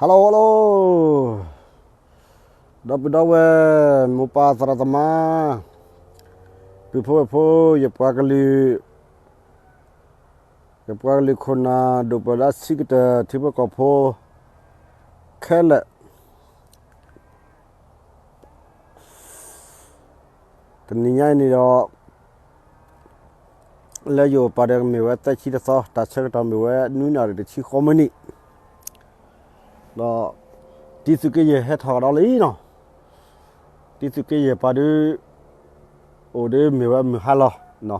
Hello hello, ဒီပုၢ်ဒီဝဲၢ် မိၢ်ပၢ်သရၣ်သမါ, ပုၢ်ဖိဝဲၢ်ဖိ, ယပှၤကလုာ်, ယပှၤကလုာ်ခိၣ်နၢ်ဒိၣ်ပှၤဒၣ်ဆံးကတၢၢ် ထံဖိကီၢ်ဖိခဲလၢာ်, တနံၤညါအံၤန့ၣ်ဒီး လၢယအိၣ်ပာ်ဒီးမ့ၢ်ဝဲသၢဆံတသီ, တၢ်ဆၢကတီၢ်မ့ၢ်ဝဲနွံနၣ်ရံၣ်တဆံဃိးမံးနံး, ဒီးတံသုးက့ယဲၢ်ဟဲထီၣ်ကဒီးလံနီၤ, တံသုးက့ယဲၢ်ပာ်ဒုး အိၣ်ဒုးမ့ၢ်ဝဲမုၢ်ဟါလီၤ,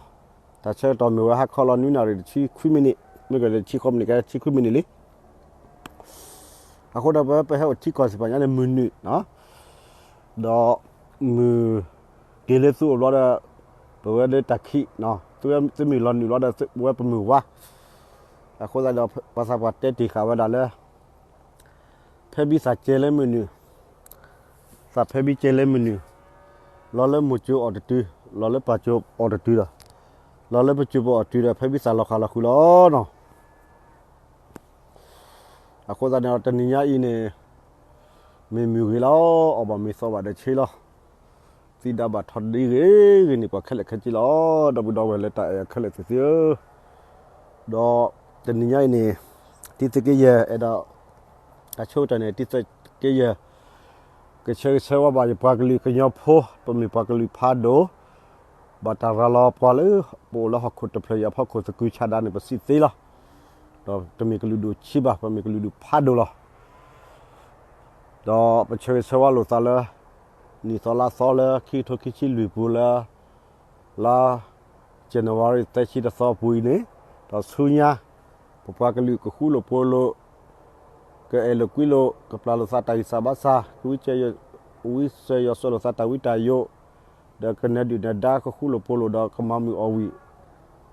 တၢ်ဆၢကတီၢ်မ့ၢ်ဝဲဟါခီလီၤနွံနၣ်ရံၣ်တဆံခွံမံးနံး, မ့ၢ်ကတဆံဃိးမံးနံး ကဆံခွံမံးနံးလံ. အဃိဒီးပဝဲပဟဲအိၣ်ထံကီၢ်စံးပာ်ညါန့ၣ် မုၢ်နုာ်, ဒီးမုၢ်က့ၤလၢသုအိၣ်ဘျီဒီး ပဝဲဒၣ်တၢ်ခံး, သုမုၢ်လီၤနုာ်ဘျီဒီး ပဝဲပမုၢ်ဝါ, အဃိသတးဒီး ပှၤသးပှၢ်တဲတ့ၢ်ဃာ်ဝဲဒၣ်လၢ ဖဲဘံသးကဲလၢမုၢ်နုာ်, သးဖဲဘံကဲလၢမုၢ်နုာ်, လီၤလၢမိၢ်ကၠိအီၣ်တတုၤ, လီၤလၢပၢ်ကၠိအီၣ်တတုၤဒီး, လီၤလၢပစိၤပအီၣ်တတုၤဒီး ဖဲဘံသးလီၤဃာ်လီၤဃုာ်လီၤနီၤ. အဃိသတးန့ၣ်ဒီး တနံၤညါအံၤန့ၣ် မ့ၢ်မုၢ်ဂ့ၤလီၤ, အီၣ်ဘၣ်မ့ၤသီဘၣ်ဒီးဆ့လီၤ, သံဒါဘၣ်ထီၣ်ဒ်ဂ့ၤဂ့ၤန့ၣ် ပှၤခဲလၢာ်ခဲဆ့လီၤ, ဒီပုၢ်ဒီဝဲၢ်လၢတၢ်အဲၣ်ခဲလၢာ်သ့ၣ်သ့ၣ်ဧၢ, ဒီးတနံၤညါအံၤန့ၣ် တံသုးက့ယဲၢ်အဲၣ်ဒိး တၢ်ဆိကတၢၢ်န့ၣ် တံသုးက့ယဲၢ် ကဆၢဂ့ၤဆၢဝါဘၣ်ယပှၤကလုာ်ကညီဖိ, ပမ့ၢ်ပှၤကလုာ်ဖးဒိၣ်, ဘၣ်တၢ်ရၤလီၤပှၤလၢ ပအိၣ်လၢဟီၣ်ခိၣ်တဖျၢၣ်အံၤအဖီခိၣ်သကုၤဆးဒးန့ၣ် ပစံးသ့လီၤ. ဒီးတမ့ၢ်ကလုာ်ဒူၣ်ဆံးဘၣ်, ပမ့ၢ်ကလုာ်ဒူၣ်ဖးဒိၣ်လီၤ. ဒီးပဆၢဂ့ၤဆၢဝါလိာ်သးလၢ နံၣ်သီလါသီလၢခံကထိခံဆံလွံၢ်ပူၤလၢ လါ January သၢဆံတသီပူၤအံၤန့ၣ်, ဒီးဆူညါ ပပှၤကလုာ်ကဃူလိာ်ဖိးလိာ်, ကအဲၣ်လိာ်ကွံလိာ်, ကပျၢ်လိာ်သးတၢ်ဂံၢ်စၢ်ဘါစၢ်, ကဝံစၢၤယိာ်, ဝံစၢၤယိာ်စိာ်လိာ်သးတၢ်ဝံတၢ်ယိာ်, ဒီးကနၢၤဒုၣ်နၢၤဒါကဃူလိာ်ဖိးလိာ်ဒီးကမၤမုာ်အီၣ်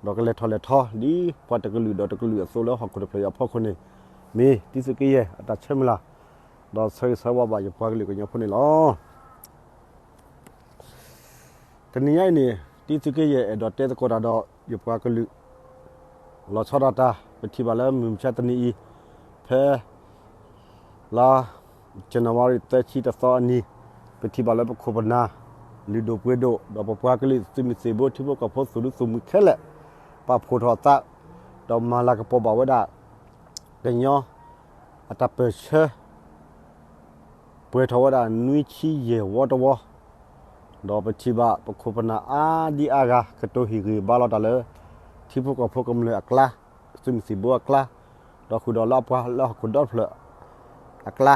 ဝံၣ်, ဒီးကလဲၤထီၣ်လဲၤထီ ဒ်ပှၤတကလုာ်ဒီးတကလုာ်အသိးလၢဟီၣ်ခိၣ်တဖျၢၣ်အံၤအဖီခိၣ်န့ၣ်, မ့ၢ်တံသုးက့ယဲၢ်အတၢ်ဆၢမုၢ်လၢ်, ဒီးဆၢဂ့ၤဆၢဝါဘၣ်ယပှၤကလုာ်ကညီဖိန့ၣ်လီၤ. တနံၤညါအံၤန့ၣ် တံသုးက့ယဲၢ်အဲၣ်ဒိးတဲသကိးတၢ်ဒီးယပှၤကလုာ် လီၤဆီဒၣ်တၢ် ပထံၣ်ဘၣ်လၢမုၢ်မဆါတနံၤအံၤ ဖဲ လါ January သၢဆံတသီအနံၤ, ပထံၣ်ဘၣ်လၢပခိၣ်ပနၢ် လုၢ်ဒိၣ်ပှ့ၤဒိၣ် ဒီးပပှၤကလုာ်သုးမုၢ်သံၣ်ဘိ ထံဖိကီၢ်ဖိသူၣ်ဒူသုးမုၢ်ခဲလၢာ် ပာ်ဖှိၣ်ထီၣ်အသး ဒီးမၤလၤကပီၤဘၣ်ဝဲဒၣ် ကညီအတၢ်ပၢၢ်ဆၢ ပှဲၤထီၣ်ဝဲဒၣ်နွံဆံယဲၢ်ဝီတဝီ, ဒီးပထံၣ်ဘၣ်ပခိၣ်ပနၢ်အါဒံအါဂၤ ကတိၤဟ့ၣ်ဂံၢ်ဘါလီၤတၢ်လၢ ထံဖိကီၢ်ဖိကမျၢၢ်အကျါ, သုးမုၢ်သံၣ်ဘိအကျါ, ဒီးဃုာ်ဒီးလၢအပှၤလၢဟီၣ်ခိၣ်ဒီဖျၢၣ်အကျါ,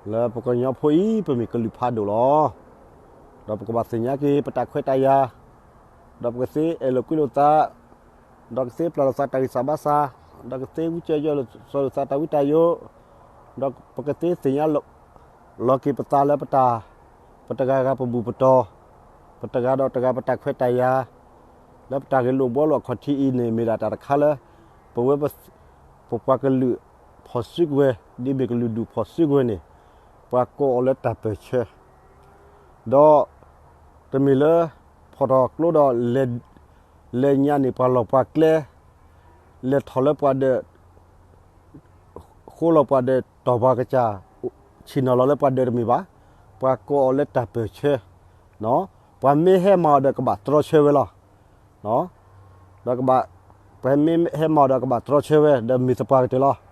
လၢပကညီဖိအံၤ ပမ့ၢ်ကလုာ်ဖးဒိၣ်လီၤ. ဒီးပကဘၣ်သ့ၣ်ညါက့ၤ ပတၢ်ခွဲးတၢ်ယာ်, ဒီးပကသ့အဲၣ်လိာ်ကွံလိာ်သး, ဒီးကသ့ပျၢ်လိာ်သးတၢ်ဂံၢ်စၢ်ဘါစၢ်, ဒီးကသ့ဝံစၢၤယိာ်စိာ်လိာ်သးတၢ်ဝံတၢ်ယိာ်, ဒီးပကသ့သ့ၣ်ညါ လီၤက့ၤပသးလၢပတၢ်, ပတဂၤဂၤပဘူၣ်ပတီၢ်, ပတဂၤဒီးတဂၤပတၢ်ခွဲးတၢ်ယာ်, လၢပတၢ်ဂဲၤလိာ်ဘှီလိာ်အခီၣ်ထံးအံၤန့ၣ် မ့ၢ်ဒၣ်တၢ်တခါလၢ ပဝဲ ပပှၤကလုာ်ဖီၣ်စုကဝဲၤ ဒ်မ့ၢ်ကလုာ်ဒူၣ်ဖီၣ်စုကဝဲၤန့ၣ် ပှၤကိးအီၤလၢတၢ်ပၢၢ်ဆၢ, ဒီး တမ့ၢ်လၢ ဖီၣ်ထီၣ်ကျိဒီး လဲၤညါန့ၢ် ပှၤလီၢ်ပှၤကျဲ, လဲၤထီၣ်လၢပှၤဒၢး ဃိလီၤပှၤဒၢး တီၢ်ပှၤကစၢ်, ဆ့ၣ်နီၤလီၤလၢပှၤဒၢးတမ့ၢ်ဘၣ်. ပှၤကိးအီၤလၢတၢ်ပၢၢ်ဆၢ, ပှၤမ့ၢ်ဟဲမၤအီၤဒီးကဘၣ်တြီဆၢဝဲလီၤ. ဒီးကဘၣ်, ပှၤမ့ၢ်ဟဲမၤအီၤဒီးကဘၣ်တြီဆၢဝဲ ဒီးမ့ၢ်သပှၢ်ကတၢၢ်လီၤ.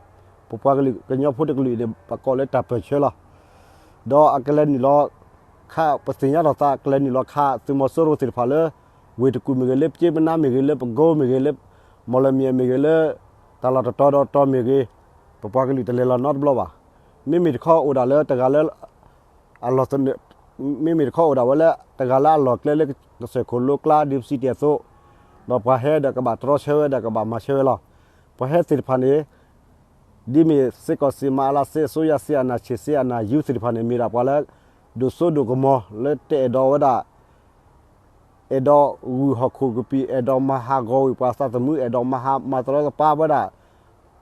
ပပှၤကလုာ်ကညီဖိတကလုာ်အံၤန့ၣ် ပကိးလၢတၢ်ပၢၢ်ဆၢလီၤ. ဒီးအကလဲၤနုာ်လီၤခး ပသ့ၣ်ညါထီၣ်သး အကလဲၤနုာ်လီၤခး သုးမီၤစိရိၤသ့ၣ်တဖၣ်လၢ ဝ့ၢ်တကူၣ်မ့ၢ်ဂ့ၤ, လၢပကၠ့ပနါမ့ၢ်ဂ့ၤ, လၢပကိမ့ၢ်ဂ့ၤ, လၢမီၣ်လမၠဲၣ်မ့ၢ်ဂ့ၤ, လၢတၢ်လီၢ်တတီၤဒီးတီၤမ့ၢ်ဂ့ၤ, ပပှၤကလုာ်တလဲၤလီၤနီတဘျီဘၣ်. မ့မ့ၢ်တခီအိၣ်ဒၣ်လၢတဂၤလၢ အလီၢ်သနၢၣ်, မ့မ့ၢ်တခီအိၣ်ဒၣ်ဝဲလၢတဂၤလၢအလီၢ်ကျဲလၢကစၢၢ်ခိၣ်လိကျါ ဒ်ပစံးတ့ၢ်အသိး, ဒီးပှၤဟဲဒီးကဘၣ်တြီဆၢဝဲဒီးကဘၣ်မၤဆၢဝဲလီၤ. ပှၤဟဲသ့ၣ်တဖၣ်န့ၣ် ဒ်မ့ၢ်စ့ၢ်ကီး စ့မအလ စ့အစိုးရ စ့အနၢ်ဆ့ၣ် စ့အနၢ်ယူသ့ၣ်တဖၣ်န့ၣ် မ့ၢ်ဒၣ်ပှၤလၢ ဒိၣ်စိဒိၣ်ကမီၤ လၢတအဲၣ်ဒိးဝဲဒၣ် အဲၣ်ဒိးဂုၢ်ဟီၣ်ခိၣ်ကပံာ်, အဲၣ်ဒိးမၤဟးဂီၤဝံၤပှၤသးသမူ, အဲၣ်ဒိးမၤဟးမၤတရီတပါဝဲဒၣ်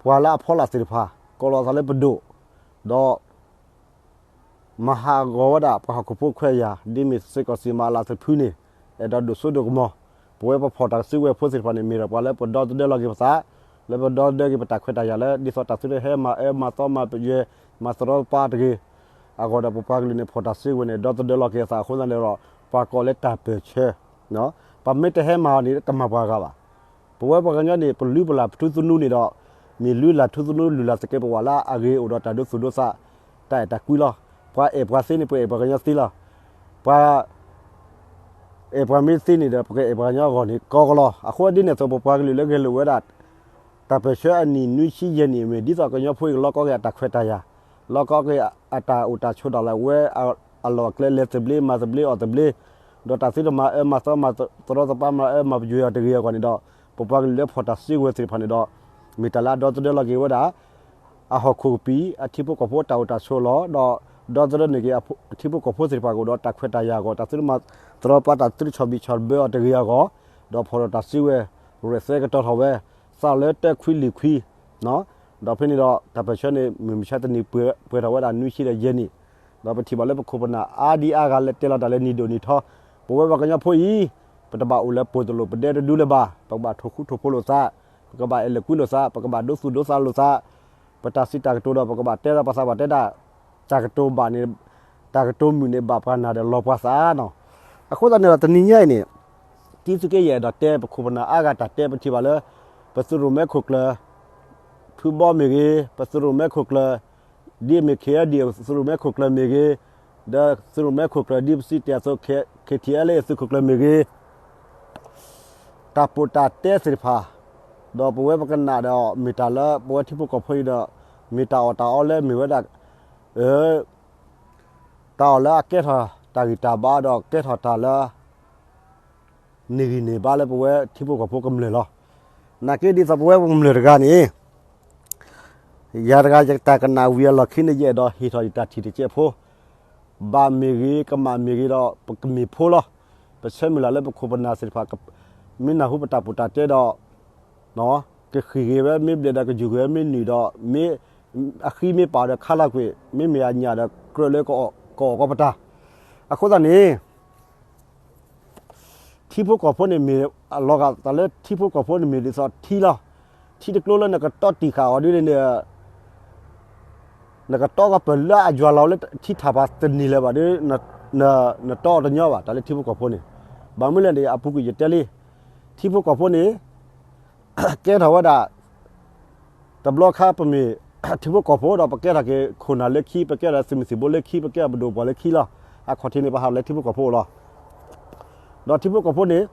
ပှၤလၢအဖီလာ်သ့ၣ်တဖၣ်, ကိးလီၤသးလၢပဒိၣ်, ဒီး မၤဟးဂီၤဝဲဒၣ်ပှၤဟီၣ်ခိၣ်ဖိခွဲးယာ်, ဒ်မ့ၢ်စ့ၢ်ကီး စ့မအလ သဖုန့ၣ် အဲၣ်ဒိးဒိၣ်စိဒိၣ်ကမီၤ, ပဝဲပဖီၣ်တၢ်စုကဝဲၤဖိသ့ၣ်တဖၣ်န့ၣ် မ့ၢ်ဒၣ်ပှၤလၢပဒီသဒၢလီၤက့ၤပသး, လၢပဒီသဒၢက့ၤပတၢ်ခွဲးတၢ်ယာ်လၢ ဒ်သိးတၢ်သုတဟဲမၤအၢမၤသီမၤပယွဲ မၤသရီသပၢတဂ့ၤ အဂီၢ်ဒီး ပပှၤကလုာ်န့ၣ် ဖီၣ်တၢ်စုကဝဲၤန့ၣ် ဒီသဒၢလီၤက့ၤအသးအဃိသတးန့ၣ်ဒီး ပှၤကိးလၢတၢ်ပၢၢ်ဆၢ ပမ့ၢ်တဟဲမၤအီၤန့ၣ် တမၤပှၤဂၤဘၣ်. ပဝဲပှၤကညီန့ၣ် ပလုၢ်ပလၢ်ပထူသနူန့ၣ်ဒီး မ့ၢ်လုၢ်လၢ်ထူသနူ လုၢ်လၢ်သကဲးပဝးလၢအဂ့ၤ အိၣ်ဒီးတၢ်ဒိသူၣ်ဒိသး တၢ်အဲၣ်တၢ်ကွံလီၤ. ပှၤအဲၣ်ပှၤသ့န့ၣ် ပအဲၣ်ပှၤကညီသ့လီၤ. ပှၤ အဲၣ်ပှၤမ့ၢ်သ့န့ၣ်ဒီး ပကအဲၣ်ပှၤကညီအဂီၢ်န့ၣ် ကီကလီၤ. အဃိဒ်န့ၣ်အသိး ပပှၤကလုာ်လၢဂဲၤလိာ်ဝဲဒၣ် တၢ်ပၢၢ်ဆၢအနံၣ်နွံဆံယဲၢ်နံၣ်အမ့ၢ် ဒ်သိးကညီဖိအံၤကလီကီက့ၤအတၢ်ခွဲးတၢ်ယာ်, လီကီက့ၤအတၢ်အိၣ်တၢ်ဆိးဒီးလၢဝဲအလီၢ်အကျဲ လဲၤသဘျ့မၤသဘျ့အီၣ်သဘျ့, ဒီးတၢ်သုတမၤအၢမၤသီမၤသရီသပၢ မၤအၢမၤပယွဲအီၤတဂ့ၤအဂီၢ်န့ၣ်ဒီး ပပှၤကလုာ်လၢဖီၣ်တၢ်စုကဝဲၤသ့ၣ်တဖၣ်န့ၣ်ဒီး မ့ၢ်တၢ်လၢအဒီသဒၢလီၤက့ၤဝဲဒၣ် အဟီၣ်ခိၣ်ကပံာ် အထံဖိကီၢ်ဖိတၢ်အိၣ်တၢ်ဆိးလီၤ, ဒီးဒီသဒၢန့ၢ်က့ၤအထံဖိကီၢ်ဖိသ့ၣ်တဖၣ်ကအိၣ်ဒီးတၢ်ခွဲးတၢ်ယာ်အဂီၢ် တၢ်သုတမၤသရီပၢ တၢ်သုတဆီၣ်ဘံၣ်ဆီၣ်ဘၢအီၤတဂ့ၤအဂီၢ်, ဒီးဖီၣ်ဒီးတၢ်စုကဝဲၤ ရဲၣ်သဲကတီၤထီၣ်ဝဲ သးလၢတၢခွံလွံၢ်ခွံ, ဒီးဖဲန့ၣ်ဒီး တၢ်ပၢၢ်ဆၢန့ၣ် မုၢ်မဆါတနံၤပှဲၤထီၣ်ဝဲဒၣ်နွံဆံဒီးယဲၢ်နံၣ်, ဒီးပထံၣ်ဘၣ်လၢပခိၣ်ပနၢ်အါဒံအါဂၤလၢတဲလီၤတၢ်လၢနံၣ်ဒိၣ်နံၣ်ထီ, ပဝဲပှၤကညီဖိအံၤ ပတဘၣ်အိၣ်လၢပိၢ်တလိာ်ပဒဲတဒူလၢၤဘၣ်, ပကဘၣ်ထိၣ်ဃူထိၣ်ဖိးလိာ်သး, ပကဘၣ်အဲၣ်လိာ်ကွံလိာ်သး, ပကဘၣ်ဒိသူၣ်ဒိသးလိာ်သး, ပတၢ်စံးတၢ်ကတိၤဒီး ပကဘၣ်တဲဒီးပသးဘၣ်တဲဒၣ်, တၢ်ကတိၤဘၣ်န့ၣ်, တၢ်ကတိၤမုာ်န့ၣ် ဘၣ်ပှၤနၢ်ဒီးလီၤပှၤသးနီၤ. အဃိသတးန့ၣ်ဒီး တနံၤညါအံၤန့ၣ် တံသုးက့ယဲၢ်ဒီးတဲပခိၣ်ပနၢ်အါဂၤတၢ်တဲပထံၣ်ဘၣ်လၢ ပသုးရိၣ်မဲခိၣ်ကျၢၢ် ဖုဘီမ့ၢ်ဂ့ၤ, ပသုးရိၣ်မဲခိၣ်ကျၢၢ် ဒ်အမ့ၢ် ခ့ၣ်အဲၣ်ဒံၣ် သုးရိၣ်မဲခိၣ်ကျၢၢ်မ့ၢ်ဂ့ၤ, ဒီးသုးရိၣ်မဲခိၣ်ကျၢၢ်ဒ်ပစံးတ့ၢ်အသိး ခ့ၣ်ထံၣ်အဲလ် သုးခိၣ်ကျၢၢ်မ့ၢ်ဂ့ၤ, တၢ်ပိာ်တၢ်တဲသ့ၣ်တဖၣ်, ဒီးပဝဲပကနၣ်ဒီး မ့ၢ်တၢ်လၢပဝဲထံဖိကီၢ်ဖိအံၤဒီး မ့ၢ်တၢ်အီၣ်တၢ်အီလၢမ့ၢ်ဝဲဒၣ် တၢ်အီၣ်လၢအကဲထီၣ်တၢ်ဂံၢ်တၢ်ဘါဒီးကဲထီၣ်တၢ်လၢ န့ၢ်ဂံၢ်န့ၢ်ဘါလၢပဝဲထံဖိကီၢ်ဖိကမျၢၢ်လီၤ. နာ်က့ဒ်သိးပဝဲပကမျၢၢ်တဂၤန့ၣ် ယၤတဂၤယတၢ်ကနၣ်ဝံၤအလီၢ်ခံန့ၣ် ယအဲၣ်ဒိးဟ့ၣ်ထီၣ်ယတၢ်ထံၣ်တစဲးဖိ, ဘၣ်မ့ၢ်ဂ့ၤ ကမၣ်မ့ၢ်ဂ့ၤဒီး ပကမ့ၢ်ဖိလီၤ. ပဆၢမုၢ်လၢ်လၢပခိၣ်ပနၢ်သ့ၣ်တဖၣ် မ့ၢ်နၢ်ဟူပတၢ်ပိာ်တၢ်တဲဒီး ကဃံၢ်ဂ့ၤဝဲ မ့ၢ်ဘျဲၣ်ဒီးကယူၢ်ဂ့ၤဝဲ မ့ၢ်နုာ်ဒီး မ့ၢ်အဃံမ့ၢ်ပာ်ဒီးခါလီၤကွံာ် မ့မ့ၢ်အညၣ်ဒီးကြၢးလၢကအီၣ်ကီးပတၢ်. အဃိသတးန့ၣ် ထံဖိကီၢ်ဖိန့ၣ်မ့ၢ်အလီၤဂာ် တၢ်လၢထံဖိကီၢ်ဖိန့ၣ်မ့ၢ်ဒ်သိးထံလီၤ. ထံတကျိလၢနကတီတံၢ်ဃာ်အီၤဒ်န့ၣ် နကတီကပၢၢ်လၢအယွၤလီၤလၢထံထၣ်ပၤတန့ၢ်လၢၤဘၣ်ဒီး နတီအီၤတညီဘၣ် တၢ်လၢထံဖိကီၢ်ဖိန့ၣ်. ဘၣ်မနုၤလဲၣ်န့ၣ် အပူၤကွံာ်ယတဲလံ, ထံဖိကီၢ်ဖိန့ၣ် ကဲထီၣ်ဝဲဒၣ် တဘျီခါပမ့ၢ် ထံဖိကီၢ်ဖိဒီး ပကဲထီၣ်က့ၤခိၣ်နၢ်လၢခံ ပကဲထီၣ်သုးမုၢ်သံၣ်ဘိလၢခံ ပကဲထီၣ်ပဒိၣ်ပှၢ်လၢခံလီၤ. အခီၣ်ထံးန့ၣ် ပဟးထီၣ်လၢထံဖိကီၢ်ဖိအအိၣ်လီၤ. ဒီးထံဖိကီၢ်ဖိန့ၣ်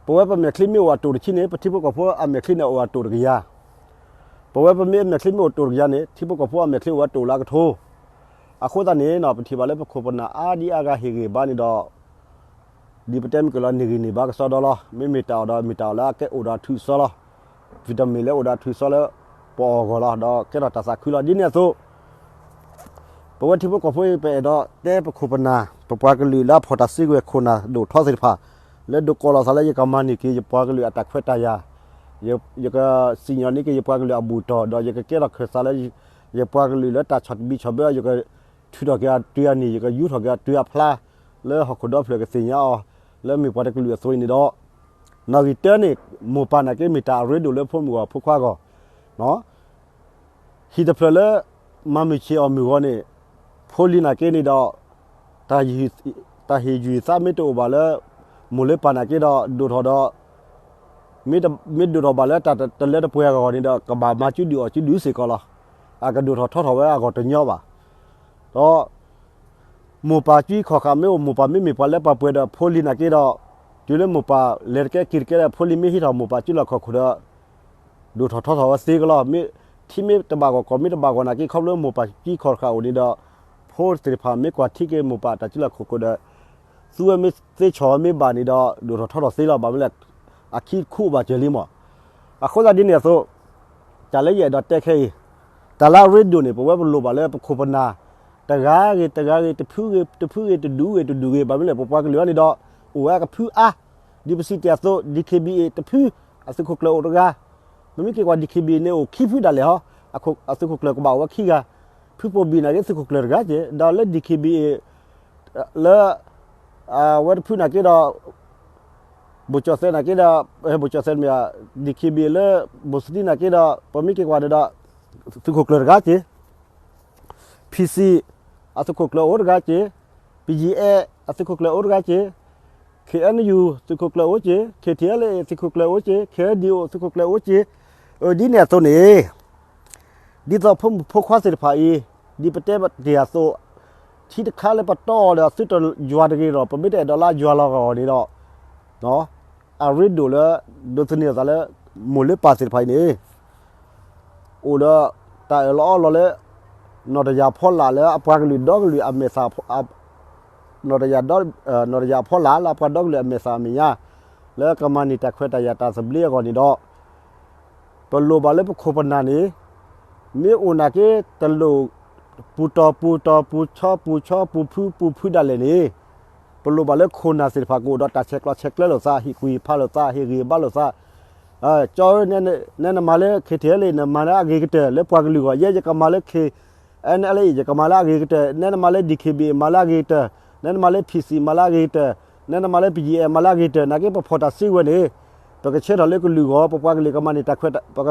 ပဝဲပမဲာ်ချံမ့ၢ်အိၣ်အတိၢ်တဆံန့ၣ် ပထံဖိကီၢ်ဖိအမဲာ်ချံန့ၣ်အိၣ်အတိၢ်တကယၤ. ပဝဲပမ့ၢ်မဲာ်ချံမ့ၢ်အိၣ်တိၢ်တကယၤန့ၣ် ထံဖိကီၢ်ဖိအမဲာ်ချံအိၣ်ဝဲတိၢ်လၢအကထိ. အဃိသတးန့ၣ် ပထံၣ်ဘၣ်လၢပခိၣ်ပနၢ်အါဒံအါဂၤဟ့ၣ်ဂံၢ်ဘါန့ၣ်ဒီး ဒ်ပတဲမ့ၢ်ကလီၤ န့ၢ်ဂံၢ်န့ၢ်ဘါကစီဒီလီၤ. မ့မ့ၢ်တၢ်အီၣ်ဒီးမ့ၢ်တၢ်အီၣ်လၢအကဲအိၣ်ဒီးအထုးအစီလီၤ. ဝံၣ်တမ့ၢ်လၢအိၣ်ဒီးအထုးအစီလၢပအီၣ်အဂီၢ်လီၤ. ဒီးကဲထီၣ်တၢ်သးခုလီၤ. ဒ်န့ၣ်အသိး ပဝဲထံဖိကီၢ်ဖိအံၤ ပအဲၣ်ဒိးတဲပခိၣ်ပနၢ် ပပှၤကလုာ်လၢအဖီၣ်တၢ်စုကဝဲၤခိၣ်နၢ်ဒိၣ်ထီသ့ၣ်တဖၣ် လၢဒိးကိးလီၤသးလၢ ယကမၤန့ၢ်က့ၤယပှၤကလုာ်အတၢ်ခွဲးတၢ်ယာ်, ယကစံၣ်ညီၣ်န့ၢ်က့ၤယပှၤကလုာ်အဘူၣ်တီၢ် ဒီးယကကဲထီၣ်ခၢၣ်သးလၢ ယပှၤကလုာ်လၢတၢ်ဆီၣ်တဘံၣ်ဆီၣ်ဘၢ ယကထုးထီၣ်က့ၤအတုၤအနံၣ် ယကယူထီၣ်က့ၤအတုၤအဖျါ လၢဟီၣ်ခိၣ်ဒီဖျၢၣ်ကသ့ၣ်ညါအီၤ လၢမ့ၢ်ပှၤတကလုာ်အသိးအံၤန့ၣ်ဒီး နီၣ်ဂံၢ်တၢန့ၣ် မိၢ်ပၢ်နာ်က့မ့ၢ်တၢ်အရ့ဒိၣ်လၢဖိမုၣ်အဖိခွါအဂီၢ် ဟံၣ်တဖျၢၣ်လၢ မၤမုၢ်ဆ့ၣ်အီၣ်မုၢ်ဂီၤန့ၣ် ဖိလံၤနာ်က့န့ၣ်ဒီး တၢ်ဟ့ၣ်ယုၢ်သးမ့ၢ်တအိၣ်ဘၣ်လၢ မိၢ်လၢပၢ်နာ်က့ဒီး ဒိၣ်ထီၣ်ဒီး မ့ၢ်ဒိၣ်ထီၣ်ဘၣ်လၢတၢ်တလၢတပှဲၤအဂီၢ်န့ၣ်ဒီး ကဘၣ်မၤစုဒုၣ်အီၣ်စုဒုၣ်စ့ၢ်ကီးလီၤ. အကဒိၣ်ထီၣ်ထီထီၣ်ဝဲအဂီၢ်တညီဘၣ်. ဒီး မိၢ်ပၢ်ကွံခီၣ်ဃာ်မ့ၢ်အိၣ် မိၢ်ပၢ်မ့မ့ၢ်ပှၤလၢပှဲၤဒီးဖိလံၤနာ်က့ဒီး တုၤလၢမိၢ်ပၢ်လဲၤတကဲက့ၤတကဲဒီး ဖိလံၤမ့ၢ်ဟံးထီၣ်မိၢ်ပၢ်စုလီၢ်ခီၣ်ခိၣ်ဒီး ဒိၣ်ထီၣ်ထီထီၣ်ဝဲသ့ကလီၤ. မ့ၢ်ထံမ့ၢ်တဘၣ်ဂီၢ် ကီၢ်မ့ၢ်တဘၣ်ဂီၢ်နာ်က့ ခီဖျိမိၢ်ပၢ်ကွံခီၣ်ဃာ်အိၣ်န့ၣ်ဒီး ဖိသ့ၣ်တဖၣ်မ့ၢ်ကွၢ်ထံက့ၤမိၢ်ပၢ်တၢ်စုလီၢ်ခီၣ်ခိၣ်ဒီး သူဝဲမ့ၢ်သ့ဆီၣ်ဝဲမ့ၢ်ဘၣ်န့ၣ်ဒီး ဒိၣ်ထီၣ်ထီထီၣ်သ့လီၤ. ဘၣ်မနုၤလဲၣ် အခံတခူအိၣ်ဘၣ်စၢၤလံမး. အဃိသတးဒ်န့ၣ်အသိး တၢ်လၢယအဲၣ်ဒိးတဲခဲအံၤ တၢ်လၢအရ့ဒိၣ်န့ၣ် ပဝဲပလိၣ်ဘၣ်လၢပခိၣ်ပနၢ် တဂၤဂ့ၤတဂၤဂ့ၤ တဖုဂ့ၤတဖုဂ့ၤ တဒူၣ်ဂ့ၤတဒူၣ်ဂ့ၤ ဘၣ်မနုၤလဲၣ် ပပှၤကလုာ်အံၤန့ၣ်ဒီး အိၣ်ဝဲအကဖုအါ ဒ်ပစံးတ့ၢ်အသိး DKBA တဖု အသုးခိၣ်ကျၢၢ်အိၣ်တဂၤ ပမ့ၢ်က့ၤကွၢ် DKBA န့ၣ်အိၣ်ခံဖုဒၣ်လဲာ်ဟီ အသုးခိၣ်ကျၢၢ်ကဘၣ်အိၣ်ဝဲခံဂၤ ဖုပိာ်ဘံၣ်နာ်က့သုးခိၣ်ကျၢၢ်တဂၤက့ ဒီးလၢ DKBA လၢ အဝဲတဖုနာ်က့ဒီး ဘိၣ်ကၠီၣ်သဲးနာ်က့ဒီး ဘိၣ်ကၠီၣ်သဲးမ့ၢ် DKBA လၢ ဘိၣ်စတံနာ်က့ဒီး ပမ့ၢ်က့ၤကွၢ်ဒီး သုးခိၣ်ကျၢၢ်တဂၤက့ၤ PC အသုးခိၣ်ကျၢၢ်အိၣ်တဂၤက့ၤ, BGF အသုးခိၣ်ကျၢၢ်အိၣ်တဂၤက့ၤ, KNU သုးခိၣ်ကျၢၢ်အိၣ်က့ၤ, KTLA သုးခိၣ်ကျၢၢ်အိၣ်က့ၤ, KNDO သုးခိၣ်ကျၢၢ်အိၣ်က့ၤ, အဒ်န့ၣ်အသိးန့ၣ် ဒ်သိးဖိမုၣ်ဖိခွါသ့ၣ်တဖၣ်အံၤ ဒ်ပတဲတ့ၢ်အသိး ထံတခါလၢပတီၢ်အီၤဒီးသုတယွၤတဂ့ၤဒီး ပမ့ၢ်တအဲၣ်ဒိးလၢယွၤလီၤဂီၢ်န့ၣ်ဒီး အရ့ဒိၣ်လၢ ဒိးသန့ၤအသးလၢ မိၢ်လၢပၢ်သ့ၣ်တဖၣ်အံၤန့ၣ် အိၣ်ဒီးတၢ်အၢၣ်လီၤအီလီၤလၢ နီၢ်တယၢ်ဖီလာ်လၢအပှၤကလုာ်ဒီကလုာ်အမဲာ်သၣ် နီၢ်တယၢ်ဒီ နီၢ်တယၢ်ဖီလာ်လၢအပှၤဒီကလုာ်အမဲာ်သၣ်အမဲာ်ညါ လၢကမၤန့ၢ်တၢ်ခွဲးတၢ်ယာ်တၢ်သဘျ့အဂီၢ်န့ၣ်ဒီး ပလိၣ်ဘၣ်လၢပခိၣ်ပနၢ်န့ၣ် မ့ၢ်အိၣ်နာ်က့ တလိၣ် ပူၤတီၤပူၤတီၤ ပူၤဆီပူၤဆီ ပူၤဖုပူၤဖုဒၣ်လဲာ်န့ၣ် ပလိၣ်ဘၣ်လၢခိၣ်နၢ်သ့ၣ်တဖၣ်ကအိၣ်ဒီးတၢ်ဆဲးကျိးဆဲးကျၢလိာ်သး ဟ့ၣ်ကူၣ်ဟ့ၣ်ဖးလိာ်သး ဟ့ၣ်ဂံၢ်ဟ့ၣ်ဘါလိာ်သး ကၠီဧၢ နဲနမၤလၢ KTLA နမၤလၢအဂ့ၤကတၢၢ် လၢပှၤကလုာ်အဂီၢ် ယဲယကမၤလၢ KNLA ယကမၤလၢအဂ့ၤကတၢၢ် နဲနမၤလၢ DKBA မၤလၢအဂ့ၤကတၢၢ် နဲနမၤလၢ PC မၤလၢအဂ့ၤကတၢၢ် နဲနမၤလၢ BGF မၤလၢအဂ့ၤကတၢၢ် နာ်က့ပဖီၣ်တၢ်စုကဝဲၤန့ၣ် ပကဆၢထၢၣ်လၢကလုာ်အဂီၢ် ပပှၤကလုာ်ကမၤန့ၢ်တၢ်ခွဲး ပက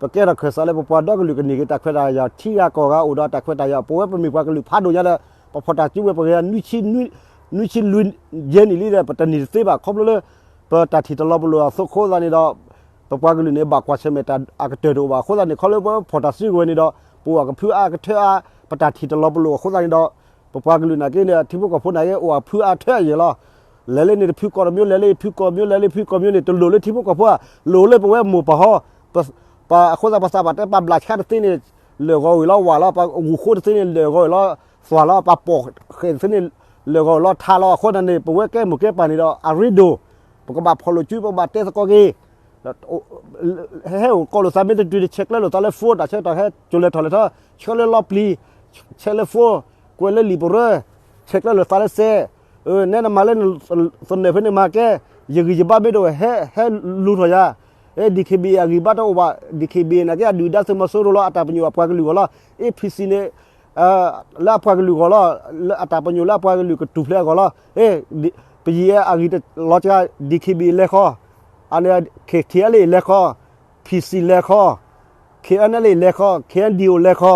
ဲထီၣ်ခၢၣ်စးလၢပပှၤဒီကလုာ်ကန့ၢ်က့ၤတၢ်ခွဲးတၢ်ယာ် ထံဂၤကီၢ်ဂၤအိၣ်ဒီးတၢ်ခွဲးတၢ်ယာ် ပဝဲပမ့ၢ်ပှၤကလုာ်ဖးဒိၣ်ညါဒီး ပဖီၣ်တၢ်စုကဝဲၤ ပကယၤ နွံဆံလွံၢ်ယဲၢ်နံၣ်လံဒီး ပတန့ၢ်တသ့ဘၣ် ခီဖျိလၢ ပတၢ်ထံၣ်တလီၤပလိာ်အသိးအဃိသတးန့ၣ်ဒီး ပပှၤကလုာ်န့ၣ် ဘၣ်ကွၢ်ဆၢၣ်မဲာ်တၢ်အကတၢၢ်တအိၣ်ဘၣ်အဃိသတးန့ၣ် ခီဖျိလၢပဖီၣ်တၢ်စုကဝဲၤန့ၣ်ဒီး ပအိၣ်အကဖုအါကထၢအါ ပတၢ်ထံၣ်တလီၤပလိာ်အဃိသတးန့ၣ်ဒီး ပပှၤကလုာ်နာ်က့န့ၣ် ထံဖိကီၢ်ဖိနာ်က့ အိၣ်အဖုအါထၢအယဲၢ်လီၤ. လဲၤလၢန့ၣ်တဖုကီၢ်တမျိုး လဲၤလၢဖုကီၢ်မျိုး လဲၤလၢဖုကီၢ်မျိုးန့ၣ် တလိၣ်လၢထံဖိကီၢ်ဖိဧါ, လိၣ်လၢပဝဲမိၢ်ပၢ်ဟီ, ပှၤအဃိသတးပသးပှၢ်တဲ ပှၤဘျးဆါတသ့န့ၣ် လၢာ်ဂီၤဝံၤလီၤဝၢ်လီၤ, ပှၤဂုာ်ဃိတသ့န့ၣ် လၢာ်ဂီၤဝံၤလီၤသွၣ်လီၤ, ပှၤပိာ်ဃဲၣ်တသ့န့ၣ် လၢာ်ဂီၤဝံၤလီၤထးလီၤ. အဃိသတးန့ၣ် ပဝဲကဲမိၢ်ကဲပၢ်န့ၣ်ဒီး အရ့ဒိၣ် ပကဘၣ်ဖီၣ်လိာ်စု ပကဘၣ်တဲသကိးက့ၤ ဟဲအိၣ်ကိးလိာ်သးမ့ၢ်တတုၤန့ၣ် ဆဲးကျၢလိာ်သးလၢ phone တၢ်ဆၢကတီၢ်ခဲ ကၠိၤလဲၤထီၣ်လဲၤထီၣ် ဆှၢလၢလီပျံၤ ဆဲးလၢ phone ကွဲးလၢလံာ်ပရၢ ဆဲးကျၢလိာ်သးလၢစဲး, နဲနမၤလၢ သနၢၣ်ဖဲန့ၣ်မၤကဲ ယဂံၢ်ယဘါမ့ၢ်တအိၣ် ဟဲလူၤထီၣ်ယၤ, DKBA အဂံၢ်ဘါတအိၣ်ဘၣ်, DKBA နာ်က့ အဒုၣ်ဒါသုးမီၤစိရိၤလီၤ အတၢ်ပညိၣ်အပှၤကလုာ်အဂီၢ်လီၤ, အ့ PC န့ၣ် လၢအပှၤကလုာ်အဂီၢ်လီၤ, လၢအတၢ်ပညိၣ်လၢအပှၤကလုာ်ကထူၣ်ဖျဲးအဂီၢ်လီၤ, ပယံၤအဂံၢ်တလီၤစှၤ DKBA လဲၤဃီ, အန့ၣ် KTLA လဲၤဃီ, PC လဲၤဃီ, KNLA လဲၤဃီ, KNDO လဲၤဃီ,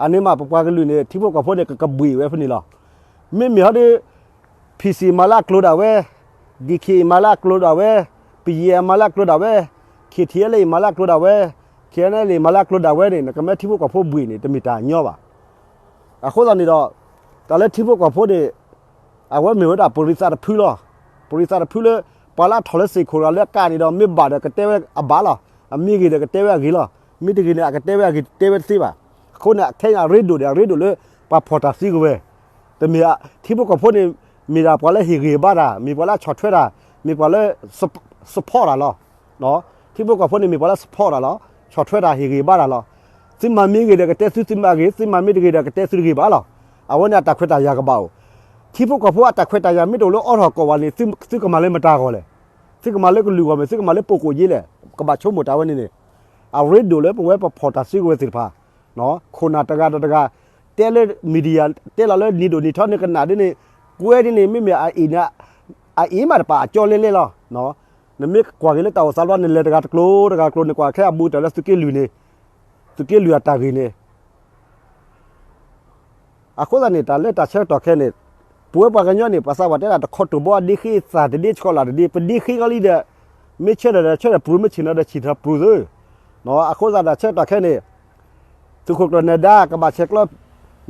အန့ၣ်မးပပှၤကလုာ်န့ၣ် ထံဖိကီၢ်ဖိန့ၣ် ကကဘှံးဝဲဖဲန့ၣ်လီၤ. မ့မ့ၢ်ဟီဒီး PC မၤလၢအကျိၤဒၣ်ဝဲ, DKBA မၤလၢအကျိၤဒၣ်ဝဲ, ပယံၤမၤလၢအကျိၤဒၣ်ဝဲ, KTLA မၤလၢအကျိၤဒၣ်ဝဲ, KNLA မၤလၢအကျိၤဒၣ်ဝဲန့ၣ် နကမၢထံဖိကီၢ်ဖိဘှံးန့ၣ် တမ့ၢ်တၢ်ညီဘၣ်. အဃိသတးန့ၣ်ဒီး တၢ်လၢထံဖိကီၢ်ဖိန့ၣ် အဝဲမ့ၢ်ဝဲဒၣ်ပရံးသးတဖုလီၤ. ပရံးသးတဖုလၢ ပှၤလၢအထီၣ်လၢစ့ၢ်ခိၣ်တဂၤလၢအကးန့ၣ်ဒီး မ့ၢ်ဘၣ်ဒီးကတဲဝဲအဘၣ်လီၤ. အမ့ၢ်ဂ့ၤဒီးကတဲဝဲအဂ့ၤလီၤ. မ့ၢ်တဂ့ၤန့ၣ် အကတဲဝဲအဂ့ၤတဲဝဲတသ့ဘၣ်. အဃိန့ၣ် ခဲအံၤအရ့ဒိၣ်ဒီး အရ့ဒိၣ်လၢ ပှၤဖီၣ်တၢ်စုကဝဲၤ တမ့ၢ် ထံဖိကီၢ်ဖိန့ၣ် မ့ၢ်ဒၣ်ပှၤလၢဟ့ၣ်ဂံၢ်ဟ့ၣ်ဘါတၢ်, မ့ၢ်ပှၤလၢအဆီၣ်ထွဲတၢ်, မ့ၢ်ပှၤလၢ support တၢ်လီၤ. ထံဖိကီၢ်ဖိန့ၣ်မ့ၢ်ပှၤလၢ support တၢ်လီၤ, ဆီၣ်ထွဲတၢ် ဟ့ၣ်ဂံၢ်ဟ့ၣ်ဘါတၢ်လီၤ. သုမၤမ့ၢ်ဂ့ၤဒီးကတဲသုသုမၤဂ့ၤ, သုမၤမ့ၢ်တဂ့ၤဒီးကတဲသုတဂ့ၤဘၣ်လီၤ. အဝဲန့ၣ်အတၢ်ခွဲးတၢ်ယာ်ကဘၣ်အိၣ်. ထံဖိကီၢ်ဖိအတၢ်ခွဲးတၢ်ယာ်မ့ၢ်တအိၣ်လၢအီထီၣ်ကိးဘၣ်န့ၣ် သုကမၤလၢမတၤဂီၢ်လဲၣ်. သုကမၤလၢကလုာ်ဂီၢ်မ့ၢ် သုကမၤလၢပကိးယ့လဲၣ်. ကဘၣ်ဆိကမိၣ်တၢ်ဝဲန့ၣ်န့ၣ် အရ့ဒိၣ်လၢပဝဲပဖီၣ်တၢ်စုကဝဲၤသ့ၣ်တဖၣ် ခိၣ်နၢ်တဂၤဒီးတဂၤ တဲလၢ media တဲလီၤလၢနံၤဒိၣ်နံၤထီန့ၣ် ကနၣ်ဒ်န့ၣ် ကွဲဒ်န့ၣ် မ့မ့ၢ်အအံၤန့ၣ် အအံၤမးတပာ်အကၠီလဲလဲလီၤ. နမ့ၢ်ကွၢ်က့ၤလၢတၢ်အိၣ်သးလီၤ နလဲၤတဂၤတကျိၤတဂၤတကျိၤ နကွၢ်ခဲအဘူးတၢ်လၢသုးက့လွံၢ်န့ၣ် သုးက့လွံၢ်အတၢ်ဂ့ၢ်န့ၣ် အဃိသတးန့ၣ် တၢ်လၢတၢ်ဆၢကတီၢ်ခဲန့ၣ် ပဝဲပှၤကညီန့ၣ် ပှၤသးပှၢ်တဲဒၣ် တခီတိၢ်ဘီအဒ့ဃ့ သၣ်တဒ့ဆှီလၢ်တဒ့ ပဒ့ဃ့ကီလံဒီး မ့ၢ်ဆၢထၢၣ်ဒီးဆၢထၢၣ် ပြူၤမ့ၢ်ဆ့ၣ်နီၤဒီးဆ့ၣ်ထၢၣ်ပြူၤသု. အဃိသတးတၢ်ဆၢကတီၢ်ခဲန့ၣ် သုးခိၣ်ကျၢၢ်နၢၤဒါ ကဘၣ်ဆဲးကျၢ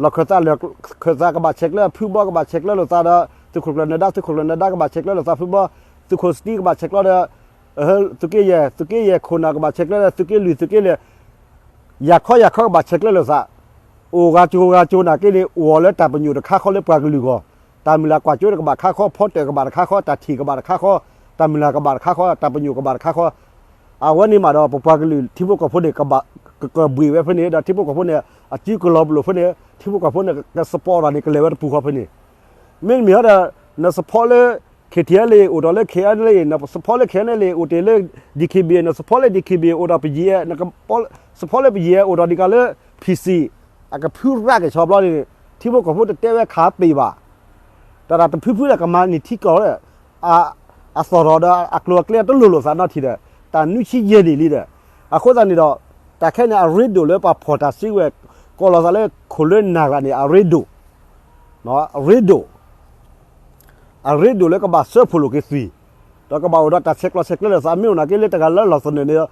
လီၢ်ခၢၣ်သးလီၢ်ခၢၣ်သး ကဘၣ်ဆဲးကျၢ ဖုဘီကဘၣ်ဆဲးကျၢလိာ်သးဒီး သုးခိၣ်ကျၢၢ်နၢၤဒါ သုးခိၣ်ကျၢၢ်နၢၤဒါကဘၣ်ဆဲးကျၢလိာ်သးဖုဘီ, သုးခိၣ်စတံကဘၣ်ဆဲးကျၢဒီး သုးက့ယဲၢ် သုးက့ယဲၢ်ခိၣ်နၢ်ကဘၣ်ဆဲးကျၢဒီး သုးက့လွံၢ် သုးက့လွံၢ် ယၤခီယၤခီကဘၣ်ဆဲးကျၢလိာ်သး, အိၣ်ဂၤကၠိဂၤကၠိနာ်က့န့ၣ် အိၣ်အီၤလၢတၢ်ပညိၣ်တခါဃီလၢပှၤကလုာ်အဂီၢ်, တၢ်မုၢ်လၢ်ကွၢ်စိတကဘၣ်ခါဃီ, ဖီတၢၣ်ကဘၣ်တခါဃီ, တၢ်ထံၣ်ကဘၣ်တခါဃီ, တၢ်မုၢ်လၢ်ကဘၣ်တခါဃီ, တၢ်ပညိၣ်ကဘၣ်တခါဃီ, အဝဲန့ၣ်မးဒီး ပပှၤကလုာ်ထံဖိကီၢ်ဖိန့ၣ် ကဘၣ်ကဘှံးဝဲဖဲန့ၣ် ဒီးထံဖိကီၢ်ဖိန့ၣ် အစုကလီၤပလိာ်ဖဲန့ၣ် ထံဖိကီၢ်ဖိန့ၣ် ကစပီးတၢ်န့ၣ် ကလဲၤဝဲတပူၤဃီဖဲန့ၣ် မ့မ့ၢ်ဟီဒီး နစဖီလၢ KTLA အိၣ်ဒီးလၢ KNLA နစဖီလၢ KNLA အိၣ်တ့ၢ်လၢ DKBA နစဖီလၢ DKBA အိၣ်ဒီးပယံၤ နကစဖီလၢပယံၤအိၣ်ဒီးဒံးကးလၢ PC အကဖုရၣ်က့ၤဆီဘျီန့ၣ် ထံဖိကီၢ်ဖိတတဲဝဲခးပ့ၤဘၣ်. တၢ်တၢ်တဖုဖုဒီးကမၤန့ၢ်ထံကီၢ်လၢ အ အသီၣ်ထီၣ်ဒီးအကျိၤအကျဲတလိၣ်လိာ်သးနီတထံၣ်ဒီး တၢ်နွံဆံယဲၢ်နံၣ်လံဒီး အဃိသတးန့ၣ်ဒီး တၢ်ခဲန့ၣ်အရ့ဒိၣ်လၢပှၤဖီၣ်တၢ်စုကဝဲၤ ကိးလီၤသးလၢခိၣ်လၢနၢ်ဂၤန့ၣ် အရ့ဒိၣ်, အရ့ဒိၣ် အရ့ဒိၣ်လၢကဘၣ်စၢဖှိၣ်လိာ်က့ၤသွံၣ်, ဒီးကဘၣ်အိၣ်ဒီးတၢ်ဆဲးကျိးဆဲးကျၢလိာ်သး မ့ၢ်အိၣ်နာ်က့လၢတဂၤလၢလီၢ်သနၢၣ်န့ၣ်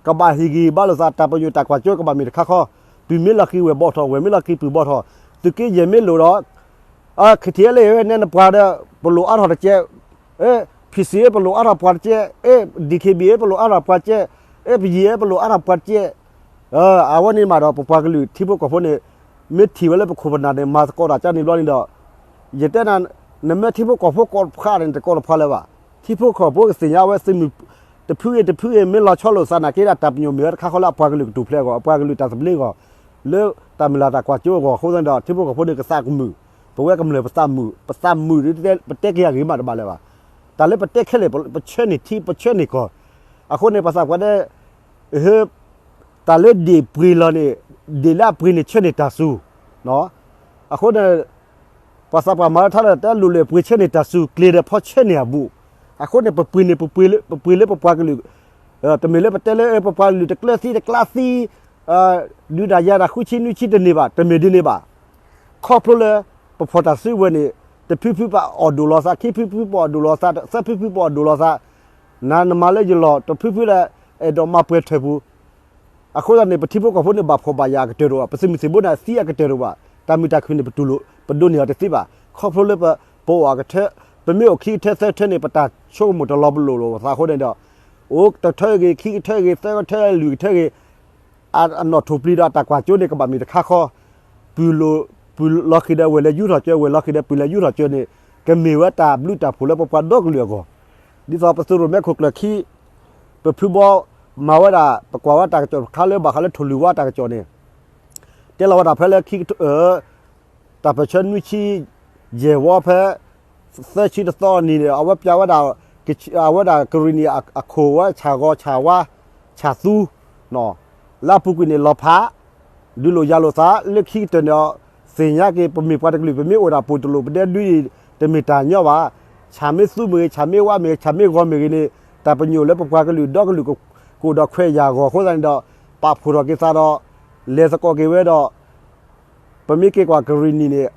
ကဘၣ်ဟ့ၣ်ဂံၢ်ဘါလိာ်သး တၢ်ပညိၣ်တၢ်ကွၢ်စိကဘၣ်မ့ၢ်တခါဃီ, ပုၢ်မ့ၢ်လီၤဃံၤဝဲၢ်ဘီၣ်ထီၣ် ဝဲၢ်မ့ၢ်လီၤဃံၤပုၢ်ဘီၣ်ထီၣ်, သုးက့ယဲၢ်မ့ၢ်လိၣ်ဒီး ခံထံၣ်အဲလၢဝဲနဲနပှၤဒီး ပလိၣ်အါထီၣ်တကဲး, PC ပလိၣ်အါထီၣ်ပှၤတကဲး, DKBA ပလိၣ်အါထီၣ်ပှၤတကဲး, ပယံၤပလိၣ်အါထီၣ်ပှၤတကဲး, အဝဲန့ၣ်မးဒီး ပပှၤကလုာ်ထံဖိကီၢ်ဖိန့ၣ် မ့ၢ်ထံၣ်ဝဲလၢပခိၣ်ပနၢ်န့ၣ် မၤသကိးတၢ်ကန့ၣ်ဘျီန့ၣ်ဒီး ယတဲနၤ နမ့ၢ်ထံဖိကီၢ်ဖိကိးဖှါန့ၣ် တကိးတဖှါလၢၤဘၣ်. ထံဖိကီၢ်ဖိကသ့ၣ်ညါဝဲ သုးမုၢ်တဖုဂ့ၤတဖုဂ့ၤ မ့ၢ်လီၤဆီလိာ်သးနာ်က့ဒၣ်တၢ်ပညိၣ်မ့ၢ်ဝဲတခါဃီလၢအပှၤကလုာ်ကထူၣ်ဖျဲးအဂီၢ် အပှၤကလုာ်တၢ်သဘျ့အဂီၢ် လၢတၢ်မုၢ်လၢ်တၢ်ကွၢ်စိအဂီၢ်အဃိသတးဒီး ထံဖိကီၢ်ဖိန့ၣ်ကသးကမုာ်, ပဝဲကမျၢၢ်ပသးမုာ်, ပသးမုာ်ဒီး ပတဲက့ၤအဂ့ၢ်မးတဘၣ်လၢၤဘၣ်. တၢ်လၢပတဲခဲလၢာ် ပဆၢန့ၢ်ထံ ပဆၢန့ၢ်ကီၢ်, အဃိန့ၣ် ပှၤသးပှၢ်တဲ တၢ်လၢဒ့ၣ်ပှ့ၤလီၤန့ၣ် ဒ့ၣ်လၢအပှ့ၤန့ၣ်ဆၢန့ၢ်တၢ်စူၤ, အဃိန့ၣ် ပှၤသးပှၢ်မၤထါဒီး တၢ်လိၣ်လၢပှ့ၤဆၢန့ၢ်တၢ်စူၤ ကျဲၤဒီးဖီဆၢန့ၢ်အဘူး, အဃိန့ၣ် ပပှ့ၤန့ၣ် ပပှ့ၤလၢပပှၤကလုာ်, တမ့ၢ်လၢပတဲလၢ ပပှၤကလုာ်တကျၢၤသံတကျါသံ ဒုးတၢ်ယၤတၢ်ဃုဆံနွံဆံတန့ၢ်ဘၣ် တမ့ၢ်ဒ်န့ၣ်ဘၣ်. ခီဖျိလၢ ပဖီၣ်တၢ်စုကဝဲၤန့ၣ် တဖုဖုပအီၣ်ဒိၣ်လီၤသး ခံဖုဖုပအီၣ်ဒိၣ်လီၤသး သၢဖုဖုပအီၣ်ဒိၣ်လီၤသး, နၤနမၤလၢယလီၢ် တဖုဖုလၢ အဲၣ်ဒိးမၤပှဲၤထၢၣ်ပူၤ အဃိသတးန့ၣ် ပထံဖိကီၢ်ဖိန့ၣ် ဘၣ်ဖှီၣ်ဘၣ်ယာ်အကတၢၢ်တအိၣ်ဘၣ်, ပသုးမုၢ်သံၣ်ဘိန့ၣ် အသံအကတၢၢ်တအိၣ်ဘၣ်, တၢ်မုာ်တၢ်ခုၣ်န့ၣ် ပတူၢ်လိာ် ပဒိးန့ၢ်အီၤတသ့ဘၣ်. ခီဖျိလၢပအိၣ်အကထၢ ပမ့ၢ်အိၣ်ခံကထၢသၢကထၢန့ၣ် ပတၢ်ဆိကမိၣ်တလီၤပလိာ်လိာ်သးအဃိန့ၣ်ဒီး အိၣ်တကထၢဂ့ၤ ခံကထၢဂ့ၤ သၢကထၢလွံၢ်ကထၢဂ့ၤ အနီၣ်ထိၣ်ပျံၤဒီးအတၢ်ကွၢ်စိန့ၣ် ကဘၣ်မ့ၢ်တခါဃီ, ပုၢ်လိာ် ပုၢ်လီၤဃံၤဒီးဝဲၢ်လဲၤယူထီၣ်ကၠိ ဝဲၢ်လီၤဃံၤဒီးပုၢ်လဲၤယူထီၣ်ကၠိန့ၣ် ကမ့ၢ်ဝဲတၢ်ဘျုးတၢ်ဖှိၣ်လၢပပှၤဒီကလုာ်အဂီၢ်, ဒ်သိးပသုးရိၣ်မဲခိၣ်ကျၢၢ်ခံ ပဖုဘီ မၤဝဲဒၣ် ပကွၢ်ဝဲတၢ်ကစီၣ်တခါလၢဘၣ်ဃးလၢထိၣ်လွံၢ်ဝါတၢ်ကစီၣ်န့ၣ် တဲလီၤဝဲဒၣ်ဖဲလၢခံက တၢ်ပၢၢ်ဆၢနွံဆံယဲၢ်ဝီဖဲ သၢဆံတသီအနံၤန့ၣ် အဝဲပျးဝဲဒၣ် အဝဲဒၣ်ကရံၣ်နံၣ်အခိၣ်ဝဲ ဆၣ်ဂီၤ ဆၣ်ဝါ ဆၣ်သူ လၢအပူၤကွံာ်န့ၣ် လီၤဖး ဒုးလိာ်ယၤလိာ်သး လၢခံကတၢၢ်န့ၣ် သ့ၣ်ညါက့ၤ ပမ့ၢ်ပှၤတကလုာ် ပမ့ၢ်အိၣ်ဒၣ်ပိာ်တလိာ် ပဒဲဒုအံၤ တမ့ၢ်တၢ်ညီဘၣ်. ဆၣ်မ့ၢ်သူမ့ၢ်ဂ့ၤ ဆၣ်မ့ၢ်ဝါမ့ၢ်ဂ့ၤ ဆၣ်မ့ၢ်ဂီၤမ့ၢ်ဂ့ၤန့ၣ် တၢ်ပညိၣ်လၢပပှၤကလုာ်ဒီကလုာ်ကအိၣ်ဒီးခွဲးယာ်အဂီၢ်အဃိသတးန့ၣ်ဒီး ပာ်ဖှိၣ်ထီၣ်က့ၤသးဒီး လဲၤသကိးက့ၤဝဲဒီး ပမ့ၢ်က့ၤကွၢ်ကရံၣ်နံၣ်န့ၣ်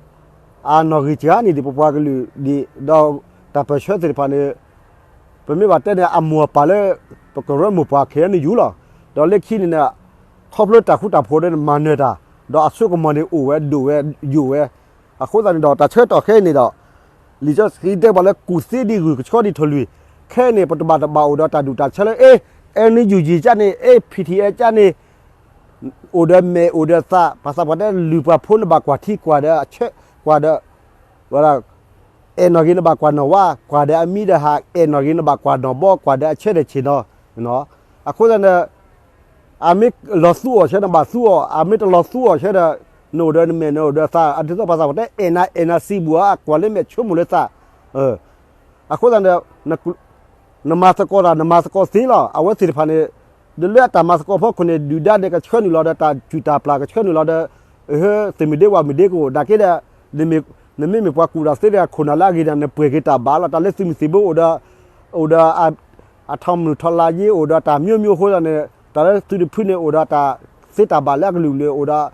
အနီၣ်ဂံၢ်စှၤန့ၣ်ဒံး ပပှၤကလုာ်ဒံး ဒီးတၢ်ပၢၢ်ဆၢသ့ၣ်တဖၣ်န့ၣ် ပမ့ၢ်ဘၣ်တဲန့ၣ် အမိၢ်အပၢ်လၢ ပကရၢမိၢ်ပှၢ် ခဲအံၤန့ၣ် ယူၢ်လီၤ. ဒီးလၢခံန့ၣ်န့ၣ် ခီဖျိတၢ်ဃူတၢ်ဖိးဒီးမၤနၢၤတၢ် ဒီးအစိကမီၤန့ၣ်အိၣ်ဝဲဒိၣ်ဝဲယိာ်ဝဲ အဃိသတးန့ၣ်ဒီး တၢ်ဆၢကတီၢ်ခဲအံၤန့ၣ်ဒီး လံာ်စီဆှံတဲပှၤလၢ ကူၣ်သ့ဒ်ဂုၢ်ကဆှီဒ်ထိၣ်လွံၢ်, ခဲအံၤန့ၣ် ပတဘၣ်တဘၣ်အိၣ်ဒီးတၢ်ဒူၣ်တၢ်ဆၢလၢ အဲ NUG ကန့ၣ် အဲ P T F ကန့ၣ် အိၣ်ဒီးမဲာ်အိၣ်ဒီးသး ပှၤသးပှၢ်တဲ လုၢ်ပှၤဖိနဘၣ်ကွၢ်ထံကွၢ်ဒီးအဆၢ ကွၢ်ဒီး ဝဲဒၣ် အဲၣ်နီၣ်ဂ့ၤနဘၣ်ကွၢ်နီၣ်ဝါ ကွၢ်ဒီးအမံဒီးဟး အဲၣ်နီၣ်ဂ့ၤနဘၣ်ကွၢ်နီၣ်ဘီ ကွၢ်ဒီးအဆၢဒီးဆ့ၣ်နီၤ အဃိသတးန့ၣ် အမ့ၢ်လီၤသူအီၤဆၢနဘၣ်သူအီၤ အမ့ၢ်တလီၤသူအီၤဆၢဒီး နအိၣ်ဒီးနမဲာ်နအိၣ်ဒီးသး အဒ်သိးပှၤသးပှၢ်တဲ အဲၣ်နၤအဲၣ်နၤစံးဘၣ်ဧါ ကွၢ်လၢမဲာ်ဆိကမိၣ်လၢသး အဃိသတးန့ၣ် နမၤသကိးတၢ် နမၤသကိးသ့လီၤ. အဝဲသ့ၣ်တဖၣ်န့ၣ် ဒီးလၢအတၢ်မၤသကိးဖီခိၣ်န့ၣ် ဒုၣ်ဒါန့ၣ် ကဆှၢနုာ်လီၤဒီးတၢ်ဆူၣ်တၢ်ပျၢ် ကဆှၢနုာ်လီၤဒီး သုးမုၢ်ဒ့ဝဲမုၢ်ဒ့ကအိၣ် နာ်က့ဒီး နမ့မ့ၢ်ပှၤကူၣ်တၢ်သ့ဒီး ခိၣ်နၢ်လၢအဂ့ၤဒီး နပှဲၤက့ၤတၢ်ဘၣ်လီၤ. တၢ်လၢသုးမုၢ်သံၣ်ဘိအိၣ်ဒီး အိၣ်ဒီး အထီၣ်မုၢ်ထီၣ်လါယ့အိၣ်ဒီးတၢ်မျိုးမျိုးအဃိသတးန့ၣ် တၢ်လၢသုးတဖုန့ၣ် အိၣ်ဒီးတၢ်သ့တၢ်ဘၣ်လၢအကလုာ်ကလုာ် အိၣ်ဒီး တၢ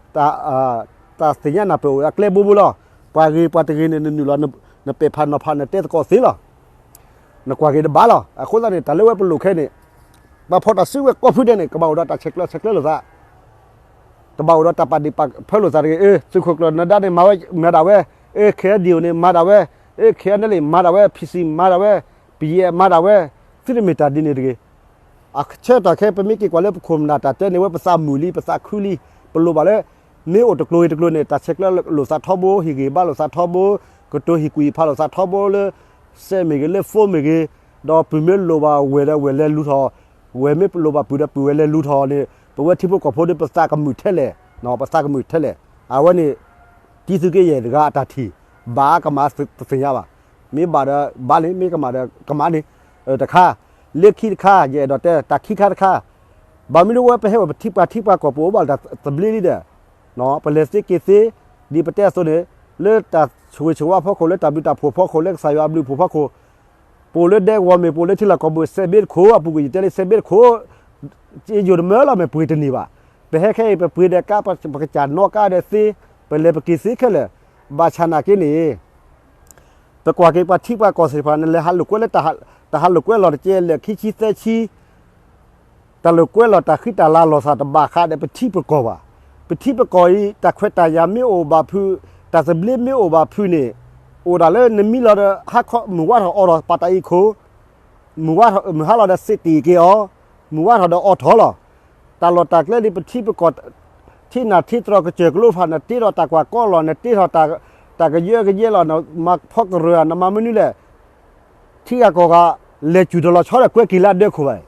်သ့ၣ်ညါနၢ်ပၢၢ်အိၣ်ဒီးအကျဲဘိဘိလီၤ. ပှၤဂ့ၤပှၤတဂ့ၤန့ၣ် နနုာ်လီၤ နပဲာ်ဖးနီၤဖး နတဲသကိးသ့လီၤ. နကွၢ်က့ၤတဘၣ်လီၤ. အဃိသတးန့ၣ် တၢ်လၢဝဲပလိၣ်ခဲအံၤန့ၣ် ပှၤဖီၣ်တၢ်စုကဝဲၤကိးဖုဒဲးန့ၣ် ကဘၣ်အိၣ်ဒီးတၢ်ဆဲးကျၢဆဲးကျၢလိာ်သး တဘၣ်အိၣ်ဒီးတၢ်ပာ်ဒ့ၣ်ပာ်ဖၢလိာ်သးတဂ့ၤ. သုးခိၣ်ကျၢၢ်နၢၤဒါန့ၣ် မၤဝဲမၤဒၣ်ဝဲ, အဲ ခဲအံၤဒံးအိၣ်န့ၣ် မၤဒၣ်ဝဲ, အဲ ခဲအံၤန့ၣ်လံ မၤဒၣ်ဝဲ, PC မၤဒၣ်ဝဲ, ပယဲၢ်မၤဒၣ်ဝဲ, သုတမ့ၢ်တၢ်ဒ်န့ၣ်တဂ့ၤ. အဆၢကတီၢ်ခဲအံၤ ပမ့ၢ်က့ၤကွၢ်လၢပခိၣ်ပနၢ်တၢ်တဲန့ၣ် ဝဲပသးမုာ်လံ ပသးခုလံ, ပလိၣ်ဘၣ်လၢ မ့ၢ်အိၣ်တကျိၤဂ့ၤတကျိၤန့ၣ် တၢ်ဆဲးကျၢလိာ်သးထီဘိ, ဟ့ၣ်ဂံၢ်ဘါလိာ်သးထီဘိ, ကတိၤဟ့ၣ်ကူၣ်ဟ့ၣ်ဖးလိာ်သးထီဘိလၢ စဲးမ့ၢ်ဂ့ၤ, လၢ phone မ့ၢ်ဂ့ၤ, ဒီးပုၢ်မ့ၢ်လိၣ်ဘၣ်ဝဲၢ်ဒီးဝဲၢ်လဲၤလူၤထီၣ်, ဝဲၢ်မ့ၢ်လိၣ်ဘၣ်ပုၢ်ဒီးပုၢ်ဝဲၢ်လဲၤလူၤထီၣ်န့ၣ် ပဝဲထံဖိကီၢ်ဖိဒီးပသးကမုာ်ထဲလဲၣ်, ပသးကမုာ်ထဲလဲၣ်. အဝဲန့ၣ် တံသုးက့ယဲၢ်တဂၤအတၢ်ထံၣ်, ဘၣ်ကမၣ်တသ့ၣ်ညါဘၣ်. မ့ၢ်ဘၣ်ဒီးဘၣ်န့ၣ်, မ့ၢ်ကမၣ်ဒီးကမၣ်န့ၣ်, တခါ, လၢခံတခါ ယအဲၣ်ဒိးတဲ တၢ်ခံခါတခါ ဘၣ်မနုၤဝဲပဟဲအိၣ်ပထံပှၤထံပှၤကီၢ်ပူၤ အိၣ်ဘၣ်တၢ်သဘျ့လံဒီး, ပလဲၤသ့က့ၤသ့, ဒ်ပတဲအသိးန့ၣ်, လၢတၢ်ဆိၣ်ဂ့ၤဆိၣ်ဝါဖီခိၣ် လၢတၢ်ဘျုးတၢ်ဖှိၣ်ဖီခိၣ် လၢကစၢ်ယွၤအဘျုးအဖှိၣ်ဖီခိၣ် ပအိၣ်လၢဒဲကဝီၤမ့ၢ် ပအိၣ်လၢထံလီၢ်ကီၢ်ပူၤ စဲးဘ့တခိၣ် အပူၤကွံာ်ယတဲလၢစဲးဘ့တခိၣ်, ယိၤတမၢလီၤ မ့ၢ်ပှ့ၤတန့ၢ်ဘၣ်. ပဟဲခဲအံၤ ပပှ့ၤဒီးကါ ပကစၢ်နီၣ်ကါဒီးသ့, ပလဲၤပက့ၤသ့ခဲလၢာ်, ဘၣ်ဆၣ်နာ်က့န့ၣ် ပကွၢ်က့ၤပှၤထံပှၤကီၢ်သ့ၣ်တဖၣ် နလဲၤဟးလိာ်ကွဲလၢ တၢ်ဟးလိာ်ကွဲလီၤတကဲလၢာ် ခံဆံသၢဆံ တၢ်လိာ်ကွဲလီၤတၢ်ဃံတၢ်လၤလီၤသးတဘၣ်ဃးဒီးပထံပကီၢ်ဘၣ်. ပထံပကီၢ်အံၤ တၢ်ခွဲးတၢ်ယာ်မ့ၢ်အိၣ်ဘၣ်ဖုး, တၢ်သဘျ့မ့ၢ်အိၣ်ဘၣ်ဖုးန့ၣ်, အိၣ်ဒၣ်လၢနမံလီၤဒီး ဟါခီမုၢ်ဝါထီၣ်အီၣ်ဒီးပာ်တၢ်အံၤခိၣ်, မုၢ်ဝါထီၣ် မုၢ်ဟါလီၤဒီးစ့တ့ၢ်က့ၤအီၤ, မုၢ်ဝါထီၣ်ဒီးအီၣ်ထီၣ်လီၤ. တၢ်လီၢ်တၢ်ကျဲဒ်ပထံပကီၢ် ထံနၢ်ထံတြီၤကစၢၢ်ကလိတဖၣ် နတ့ထီၣ်တၢ်ကွၢ်ကီလီၤ နတ့ထီၣ်တၢ်ကယၢကယဲလီၤ နမၤဖီကရၢၢ် နမၤမနုၤလဲၣ်, ထံဂၤကီၢ်ဂၤ လဲၤစူၢ်တလီၤဆီဒီးကွဲက့ၤလၢအဒၢခိၣ်ဘၣ်.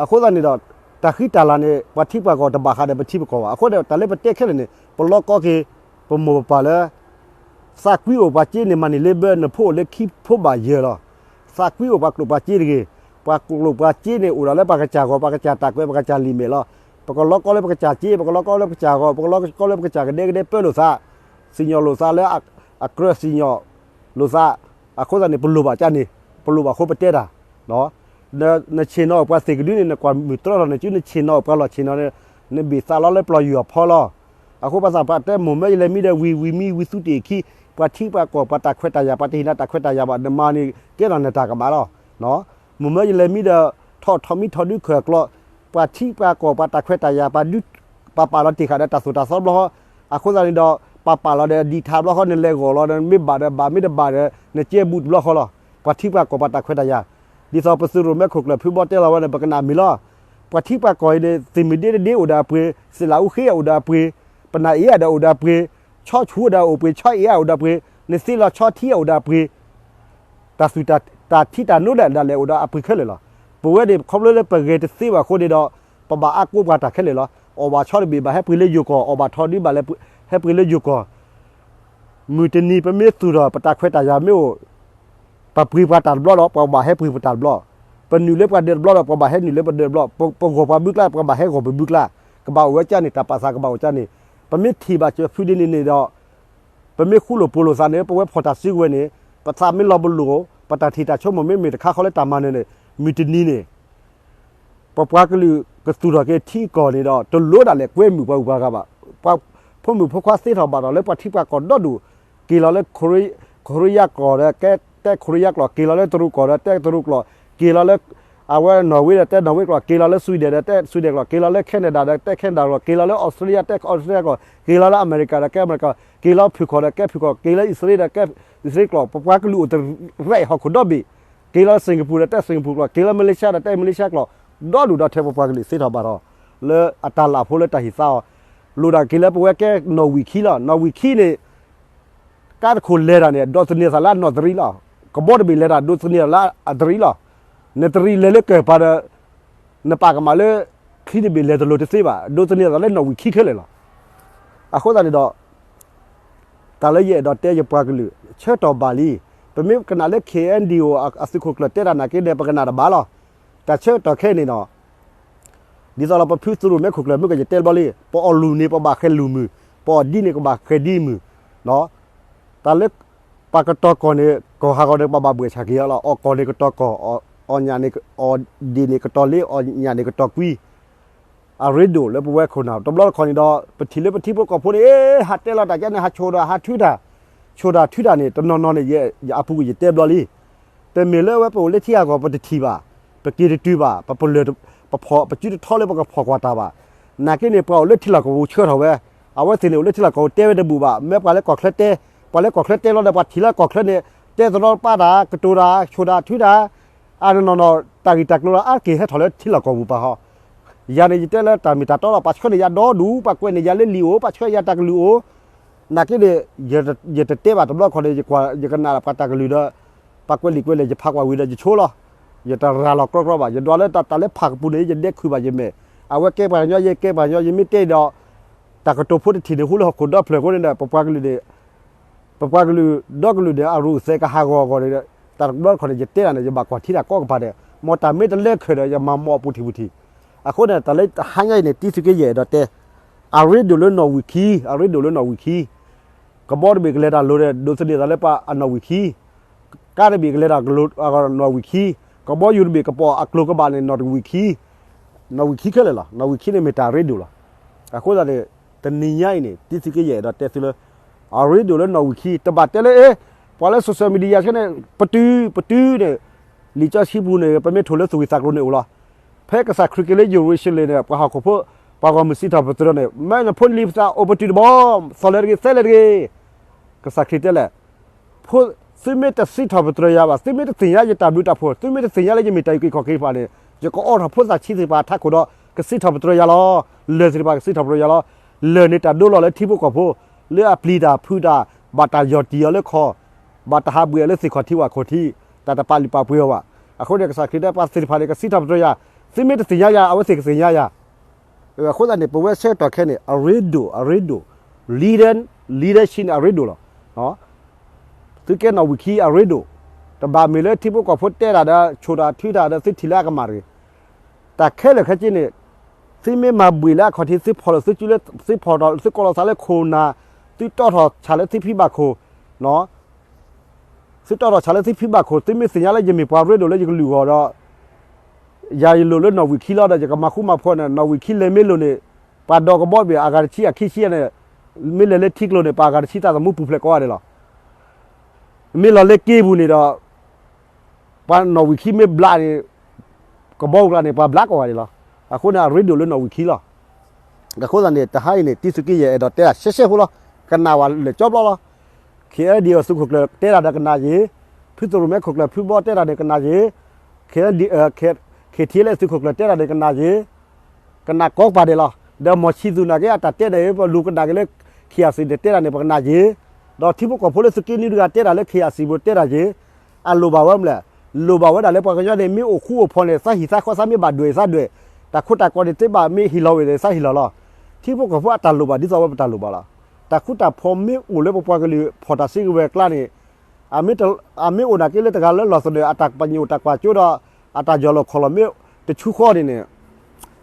အဃိသတးန့ၣ်ဒီး တၢ်ဃံတၢ်လၤန့ၣ် ပှၤထံပှၤကီၢ်တဘၣ်ဃးဒီးပထံပကီၢ်ဘၣ်. အဃိဒီးတၢ်လၢပတဲခဲလၢာ်န့ၣ် ပလီကီက့ၤ ပမိၢ်ပပၢ်လၢ သးကွံအိၣ်ပှၤစ့န့ၣ် မၤန့ၢ်လၢဘၢ နဖိအိၣ်လၢခံဖိဘၣ်ယဲၢ်လီၤ. သးကွံအိၣ်ပှၤကျိာ်ပှၤစ့တဂ့ၤ. ပှၤကျိာ်ပှၤစ့န့ၣ် အိၣ်ဒၣ်လၢပှၤကစၢ်ဂီၢ် ပှၤကစၢ်တၢ်ကွဲး ပှၤကစၢ်လံာ်မဲာ်လီၤ. ပကလီကီလၢပကစၢ်စ့ ပကလီကီလၢပကစၢ်ဂီၢ် ပကလီကီလၢပကစၢ်ကဒဲကဒဲပၢလိာ်သး, စံၣ်ညီၣ်လိာ်သးလၢအကြၢးစံၣ်ညီၣ်လိာ်သး, အဃိသတးန့ၣ် ပလိၣ်ဘၣ်ကန့ၣ်, ပလိၣ်ဘၣ်အဃိပတဲတၢ် နဆ့ၣ်နီၤအိၣ်ပှၤသ့ၣ်ကဒုန့ၣ် နကွၢ်မုၢ်တြီထီၣ်န့ၣ် စုနဆ့ၣ်နီၤအိၣ်ပှၤလီၢ်ဆ့ၣ်နီၤန့ၣ် နဘ့ၣ်သးလီလၢပျီယွၤဖီလီၤ. အဃိပှၤသးပှၢ်တဲမိၢ်မၢယလဲၤမံဒီးဝံၤ ဝံၤမံဝံၤသူတ့ၢ်ခံ, ပှၤထံပှၤကီၢ် ပှၤတၢ်ခွဲးတၢ်ယာ် ပှၤတဟ့ၣ်နၤတၢ်ခွဲးတၢ်ယာ်ဘၣ် နမၤန့ၣ် ကဲထီၣ်နတၢ်ကမၣ်လီၤ. မိၢ်မၢယလဲၤမံဒီး ထီၣ်ထီၣ်မံထီၣ်ဒုးခၢၣ်ကျီ, ပှၤထံပှၤကီၢ် ပှၤတၢ်ခွဲးတၢ်ယာ် ပှၤပာ်လီၤတ့ၢ်ဃာ်ဒီးတၢ်သိၣ်တၢ်သီဘျီဃီ, အဃိသတးန့ၣ်ဒီး ပှၤပာ်လီၤဒီးဒံးထးဘျီဃီ နလဲၤဂီၢ်လီၤ နမ့ၢ်ဘၣ်ဒီးဘၣ် မ့ၢ်တဘၣ်ဒီး နကဲဘူးတဘျီဃီလီၤ. ပှၤထံပှၤကီၢ် ပှၤတၢ်ခွဲးတၢ်ယာ်, ဒ်သိးပသုးရိၣ်မဲခိၣ်ကျၢၢ်ဖုဘီတဲလီၤဝဲန့ၣ် ပကနၣ်မ့ၢ်လီၤ. ပှၤထံပှၤကီၢ်အံၤန့ၣ် သ့ၣ်မုၢ်ဒ့တဒ့အိၣ်ဒီးအပှ့ၤ, သ့ၣ်လးအူဃ့အိၣ်ဒီးအပှ့ၤ, ပနၢ်အ့အဒီးအိၣ်ဒီးအပှ့ၤ, ဆီဆူၣ်ဒီးအိၣ်ပှ့ၤ, ဆီအ့အအိၣ်ဒီးအပှ့ၤ, နသ့လီၤဆီထံအိၣ်ဒီးအပှ့ၤ, တၢ်သူၣ်တၢ်ထံတၢ်နိဒၣ်လဲာ်အိၣ်ဒီးအပှ့ၤခဲလၢာ်လီၤ. ပဝဲန့ၣ် ခီဖျိလၢပဂဲၤတသ့ဘၣ်အဃိန့ၣ်ဒီး ပဘၣ်အါကိးပှၤတၢ်ခဲလၢာ်လီၤ. အီၣ်ဘၣ်ဆီတဘ့ၣ်ဘၣ်ဟဲပှ့ၤလၢယိၤကီၢ်, အီၣ်ဘၣ်ထီဒုဘၣ်လဲၤ ဟဲပှ့ၤလၢယိၤကီၢ် မုၢ်တနံၤပမ့ၢ်သူၣ်ထီၣ် ပတၢ်ခွဲးတၢ်ယာ်မ့ၢ်အိၣ်, ပပှ့ၤပှၤတၢ်တဘျီဒီး ပှၤဘၣ်ဟဲပှ့ၤပတၢ်တဘျီ, ပနုာ်လၢပှၤဒၢးတဘျီဒီး ပှၤဘၣ်ဟဲနုာ်လၢပဒၢးတဘျီ, ပဂီၢ်ပှၤဘုကျါ ပှၤဘၣ်ဟဲဂီၢ်ပဘုကျါ, ကဘၣ်အိၣ်ဝဲကၢ်န့ၣ် တၢ်ပာ်သးကဘၣ်အိၣ်ကၢ်န့ၣ်, ပမ့ၢ်ထံၣ်ဘၣ်စၢၤဖုဒ်န့ၣ်န့ၣ်ဒီး ပမ့ၢ်ဃူလိာ်ဖိးလိာ်သးန့ၣ် ပဝဲဖီၣ်တၢ်စုကဝဲၤန့ၣ် ပသးမ့ၢ်လီၤပလိာ်, ပတၢ်ထံၣ်တၢ်ဆိကမိၣ်မ့ၢ်မ့ၢ်တခါဃီလၢတၢ်မၤနၢၤန့ၣ် မုၢ်တနံၤန့ၣ် ပပှၤကလုာ်ကသူၣ်ထီၣ်က့ၤထံကီၢ်န့ၣ်ဒီး တလိၣ်ဒၣ်လဲာ်ကွဲမုာ်ပှၤဂုၤပှၤဂၤဘၣ်. ပှၤဖိမုၣ်ဖိခွါသ့ထီၣ်ဘၣ်ထီၣ်လၢပှၤထံပှၤကီၢ်ဒီဒူၣ်, က့ၤလီၤလၢ ခိရံယါကျိာ်ဒီး ကဲတဲခိရံယါကျိာ်, က့ၤလီၤလၢတရူးကီၢ်ဒီး တဲတရူးကျိာ်, က့ၤလီၤလၢ အဝဲနီၣ်ဝ့ဒီး တဲနီၣ်ဝ့ကျိာ်, က့ၤလီၤလၢ Sweden ဒီးတဲ Sweden ကျိာ်, က့ၤလီၤလၢ Canada ဒီး တဲ Canada ကျိာ်, က့ၤလီၤလၢ Australia တဲ Australia ကျိာ်, က့ၤလီၤလၢအမဲရကၤဒီး ကဲအမဲရကၤ, က့ၤလီၤဖုၣ်ခီၣ်ဒီး ကဲဖုၣ်ခီၣ်, က့ၤလီၤအံၣ်စရ့လးဒီး ကဲအံၣ်စရ့လးကျိာ်, ပပှၤကလုာ်အိၣ်တရဲၣ်ဟီၣ်ခိၣ်ဒီဘ့ၣ်, က့ၤလီၤလၢ Singapore ဒီး တဲ Singapore ကျိာ်, က့ၤလီၤ Malaysia ဒီး တဲ Malaysia ကျိာ်, ဒီဒူၣ်ဒီထၢပပှၤကလုာ်သ့ထီၣ်ဘၣ်ထီၣ် လၢအတၢ်လၢ်ဖိလၢတၢ်ဟ့ၣ်သါအီၤ, လိၣ်ဒၣ်က့ၤလၢပဝဲကဲနီၣ်ဝံာ်ခံလီၤ. နီၣ်ဝံာ်ခံန့ၣ် ကါတခိၣ်လဲၤတၢ်န့ၣ် ဒိးသန့ၤသးလၢအနီၣ်တရံးလီၤ. ကဘီတဘ့ၣ်လဲၤတၢ် ဒိးသန့ၤသးလၢအတရံးလီၤ. နတရံးလဲၤလၢကၢၢ်ပၤဒီး နပာ်ကမၣ်လၢ ချံတဘ့ၣ်လဲၤတလိၤတသ့ဘၣ်, ဒိးသန့ၤသးလၢနီၣ်ဝံာ်ခံခဲလၢာ်လီၤ. အဃိသတးန့ၣ်ဒီး တၢ်လၢယအဲၣ်ဒိးတဲယပှၤကလုာ် ဆၢကတီၢ်ဘၣ်လံ. ပမ့ၢ်ကနၣ်လၢ KNDO အသုးခိၣ်ကျၢၢ်တဲတၢ်နာ်က့ဒီး ပကနၣ်တဘၣ်လီၤ. တၢ်ဆၢကတီၢ်ခဲအံၤန့ၣ်ဒီး ဒ်သိးလီၤ ပဖုသုးရိၣ်မဲခိၣ်ကျၢၢ်မ့ၢ်ကယတဲဘျီလံ, ပအီၣ်လူၤန့ၣ် ပဘၣ်ဃဲၤလူၤမုၢ်, ပအီၣ်ဒံးန့ၣ် ကဘၣ်ဃဲၤဒံးမုၢ်, တၢ်လၢ ပှၤကတီၤကီၢ်န့ၣ် ကီၢ်ဟးဂီၤန့ၣ် ပဘၣ်ဘှဲးဆၣ်က့ၤအီၤလီၤ. အီၣ်ကီၢ်န့ၣ်ကတီၤကီၢ်, အီၣ်ညၣ်န့ၣ် အီၣ်ဒံးန့ၣ်ကတီၤလ့, အီၣ်ညၣ်န့ၣ်ကတီၤကွံ အရ့ဒိၣ်လၢပဝဲခိၣ်နၢ် တဘျီတခီၣ်န့ၣ်ဒီး ပထံၣ်လၢပထံဖိကီၢ်ဖိန့ၣ် ဟးတဲလီၤတၢ်ကဲန့ၣ် ဟးဆိၣ်ဒီးဟးထုတၢ်, ဆိၣ်တၢ်ထုတၢ်န့ၣ် တနီၤနီၤန့ၣ် ယအပူၤကွံာ်ယတဲဘျီလံ. တမ့ၢ်လၢအဝဲပအိၣ်လၢထံဂၤကီၢ်ပတထံၣ်ဘၣ်, ပက့ၤတတုၤဘၣ်, ပပလၢၢ် ပဖီၣ် ပစုတထီလၢပကဖီၣ်ကွၢ်တၢ်ဘၣ်. နာ်က့န့ၣ် ပှၤအိၣ်လၢထံလီၢ်ကီၢ်ပူၤဆှၢထီၣ်ဝဲ, အဝဲသ့ၣ်န့ၣ်အိၣ်လၢထံလီၢ်ကီၢ်ပူၤတဲဝဲတဘူၣ်ဘၣ်, မ့ၢ်ပှၤလၢကီၢ်ချၢတဲ, ပှၤလၢကီၢ်ချၢတဲလီၤဒီး ပှၤထံၣ်လၢကီၢ်ချၢန့ၣ် တဲသရီပာ်တၢ် ကတိၤတၢ် ဆိၣ်တၢ်ထုတၢ် အနီၢ်နီၢ် တၢ်ဂ့ၢ်တၢ်ကျိၤလၢအါတက့ၢ်ဟဲထီၣ်လၢထံလီၢ်ကီၢ်ပူၤပၢ်ဟီ, ယၤန့ၣ် ယတဲလၢတၢ်မ့ၢ်တၢ်တီလီၤ, ပှၤဆှၢန့ၢ်ယၤဒီဒူၣ်, ပှၤကွဲးန့ၢ်ယၤလၢလံာ်အိၣ်, ပှၤဆှၢယၤတၢ်ကလုၢ်အိၣ်, နာ်က့န့ၣ် ယတတဲဘၣ်တဘျီခီန့ၣ် ယကွၢ် ယကနၣ်ပှၤတၢ်ကလုၢ်ဒီး ပှၤကွဲးလံာ်ကွဲးလဲၢ် ယဖးကွၢ်ဝံၤဒီးယဆိလီၤ. ယတရၤလီၤကြီကြီဘၣ်, ယဒွးလၢတၢ်လၢဖးကပူၤန့ၣ် ယဒဲခုၣ်ဘၣ်ယမဲာ်, အဝဲကဲပှၤကညီ ယကဲပှၤကညီ ယမ့ၢ်တဲဒီး တၢ်ကတိၤဖိတထံၣ်န့ၣ် ဟူလၢဟီၣ်ခိၣ်ဒီဖျၢၣ်အဃိန့ၣ်ဒီး ပပှၤကလုာ်န့ၣ် ပပှၤကလုာ်ဒီကလုာ်န့ၣ် အရူၢ်အသဲကဟးဂီၤအဂီၢ်န့ၣ်ဒီး တၢ်တဘျီတခီန့ၣ် ယတဲတၢ်န့ၣ် ယဘၣ်ကွၢ်ထံတၢ်ကိးကပၤဒီး မ်တၢ်မ့ၢ်တလၢခဲဒီး ယမၤမိၢ်အပူၤထံၣ်ပူၤထံၣ်. အဃိန့ၣ် တၢ်လၢတဟါညါအံၤန့ၣ် တံသုးက့ယဲၢ်အဲၣ်ဒိးတဲ အရ့ဒိၣ်လၢနီၣ်ဝံာ်ခံ, အရ့ဒိၣ်လၢနီၣ်ဝံာ်ခံ, ကဘီတဘ့ၣ်ကလဲၤတၢ်လိၤဒီး ဒိးသန့ၤသးလၢပှၤအနီၣ်ဝံာ်ခံ ကါတဘ့ၣ်ကလဲၤတၢ်နီၣ်ဝံာ်ခံ, ကဘီယူၤတဘ့ၣ်ကပိာ်အကျိၤကဘၣ်န့ၣ် နီၣ်တဝံာ်ခံ, နီၣ်ဝံာ်ခံခဲလၢာ်လီၤ. နီၣ်ဝံာ်ခံန့ၣ်မ့ၢ်တၢ်အရ့ဒိၣ်လီၤ. အဃိသတးန့ၣ် တနံၤညါအံၤန့ၣ် တံသုးက့ယဲၢ်အဲၣ်ဒိးတဲသုလၢ အရ့ဒိၣ်လၢနီၣ်ဝံာ်ခံ တဘၣ်တဲလၢ အ့ ပှၤလၢ social media ဆဲန့ၣ် ပတုၤ ပတုၤန့ၣ် လံာ်စီဆှံပူၤန့ၣ် ပမ့ၢ်ထိၣ်လၢသူၣ်ဝံၣ်သးကျိၤန့ၣ်အိၣ်လီၤ. ဖဲကစၢ်ခရံာ်က့ၤလၢယရူၤၡလ့ၣ်န့ၣ် ပှၤဟီၣ်ခိၣ်ဖိ ပှၤဂီၢ်မုၢ်စံးထီၣ်ပတြၢၤန့ၣ် မ့ၢ်နဖိလံၤပသးအိၣ်ပတုာ်တဘီ, သီၣ်လၢၤတဂ့ၤ သဲလၢၤတဂ့ၤ. ကစၢ်ခရံာ်တဲလဲၣ်, သုမ့ၢ်တစံးထီၣ်ပတြၢၤယၤဘၣ်, သုမ့ၢ်တသ့ၣ်ညါယတၢ်ဘျုးတၢ်ဖှိၣ်, သုမ့ၢ်တသ့ၣ်ညါလၢယမ့ၢ်တၢ်အုၣ်က့ၤခီၣ်က့ၤတဖၣ်န့ၣ် ယကအိးထီၣ်ဖိသၣ်ဆံးသ့ၣ်တဖၣ်အထးခိၣ်ဒီး ကစံးထီၣ်ပတြၢၤယၤလီၤ. လၢၢ်သ့ၣ်တဖၣ်ကစံးထီၣ်ပတြၢၤယၤလီၤ. လၢၢ်န့ၣ်တၢ်ဒိလီၤလၢထံဖိကီၢ်ဖိ, လၢအပျံၤတၢ်ဖုးတၢ်, ဘၣ်တၢ်ယီၢ်တံၢ်အီၤလၢခီၣ်, ဘၣ်တၢ်ဟးဘှံးအီၤလၢသ့ၣ်ခီၣ်ထံးဝၣ်ခိၣ်ထံး, တၢ်တပာ်လုၢ်ပာ်ပှ့ၤအီၤဘၣ်. အဃိန့ၣ် ကစၢ်ခရံာ်တဲပှၤသ့ၣ်တဖၣ်န့ၣ် ကစံးထီၣ်ပတြၢၤယၤ, သုမ့ၢ်တသ့ၣ်ညါယၤ အဝဲသ့ၣ်ကသ့ၣ်ညါယၤ. အဃိသတးန့ၣ် ပဝဲဆၢကတီၢ်ခဲအံၤန့ၣ် အရ့ဒိၣ် အရ့ဒိၣ်, leader, leadership န့ၣ် အရ့ဒိၣ်လီၤ. သုကဲနီၣ်ဝံာ်ခံအရ့ဒိၣ်, တဘၣ်မ့ၢ်လၢထံဖိကီၢ်ဖိတဲတၢ်ဒီး ဆိၣ်တၢ်ထုတၢ်ဒီး သုထံၣ်လၢအကမၣ်တဂ့ၤ. တၢ်ခဲလၢာ်ခဲဆ့န့ၣ် သုမ့ၢ်မၤဘှံးလၢအခီၣ်ထံး သုဖီၣ်လီၤသုစုလၢ သုဖီၣ်ထီၣ် သုကိးလီၤသးလၢခိၣ်နၢ်, သုတီထီၣ်ဆၣ်လၢသုဖံဘၣ်ခိၣ်, သုတီထီၣ်ဆၣ်လၢသုဖံဘၣ်ခိၣ်, သုမ့ၢ်သ့ၣ်ညါလၢယမ့ၢ်ပှၤရ့ဒိၣ်လၢယကလုာ်အဂီၢ်ဒီး ယၤယလိၣ်လၢနီၣ်ဝံာ်ခံလီၤဒီး ယကမၤဃူမၤဖိးန့ၣ် နီၣ်ဝံာ်ခံလဲၤမ့ၢ်လိၣ်န့ၣ် ပှၤဒိးကဘီဘ့ၣ်အဂၤတဆံအခံဆံန့ၣ်, မ့ၢ်လဲၤလၢထံကျိၤန့ၣ် ပှၤအဂၤတဆံသးသမူပူၤဖျဲးကိးဂၤဒဲးလီၤ. မ့ၢ်လီၤလၢက့ပူၤန့ၣ်ဒီး ပှၤနီၣ်ဝံာ်ခံမ့ၢ်ဘျးန့ၣ် ကဘီအကျါန့ၣ် ပှၤဘျးကိးဂၤဒဲးလီၤ. အဃိန့ၣ် အရ့ဒိၣ်လၢနီၣ်ဝံာ်ခံလီၤ. အဃိသတးန့ၣ် တဟါအံၤန့ၣ် တံသုးက့ယဲၢ်အဲၣ်ဒိးတဲတၢ်ရှဲရှဲဖိလီၤ. ကနၣ်ဝဲလၢာ်ကၠီဘျီလီၤ. ခ့ၣ်အဲၣ်ဒံၣ်သုးခိၣ်ကျၢၢ်တဲတၢ်ဒီးကနၣ်ယ့ၤ, ဖုသရိၣ်မဲခိၣ်ကျၢၢ်ဖုဘီတဲတၢ်န့ၣ်ကနၣ်ယ့ၤ, ခ့ၣ်အဲၣ်ဒံၣ်, ခ့ၣ်ထံးလၢ သုးခိၣ်ကျၢၢ်တဲတၢ်န့ၣ်ကနၣ်ယ့ၤ, ကနၣ်ကိးပာ်ဒဲးလီၤ. ဒီးမီၢ်ဆံးသူၣ်နာ်က့ အတၢ်တဲန့ၣ် ပလူၤကနၣ်က့ၤလၢ ခ့ၣ်အစံၣ်န့ၣ်တဲတၢ်န့ၣ် ပကနၣ်ယ့ၤ, ဒီးထံဖိကီၢ်ဖိလၢသုးက့နွံတဂၤတဲတၢ်လၢ ခ့ၣ်အစံၣ် ပူၤတဲတၢ်ယ့ၤ, အလိၣ်ဘၣ်ဝဲမလဲၣ်. လိၣ်ဘၣ်ဝဲဒၣ်လၢပှၤကညီန့ၣ် မ့ၢ်အိၣ်ဃူအိၣ်ဖိးန့ၣ် သးဟံၣ်သးဃီသးမ့ၢ်ဘၣ်ဒွဲၣ်သးဒွဲၣ်, တၢ်ခိတၢ်ကီန့ၣ် သ့ဘၣ်မ့ၢ်ဟ့ၣ်လီၤဝဲသးဟ့ၣ်လီၤလီၤ. ထံဖိကီၢ်ဖိအတၢ်လိၣ်ဘၣ်ဒ်သိးဝဲပတၢ်လိၣ်ဘၣ်လီၤ. တၢ်ဃူတၢ်ဖိးမ့ၢ်အိၣ်လၢပပှၤကလုာ်ဖီၣ်တၢ်စုကဝဲၤအကျါန့ၣ် အမ့ၢ်အိၣ်နာ်က့လၢတဂၤလၢလီၢ်သနၢၣ် အတၢ်ပညိၣ်တၢ်ကွၢ်စိဒီး အတၢ်ယီၢ်လီၤခီၣ်လီၤမ့ၢ်တဆူဃီန့ၣ်န့ၣ်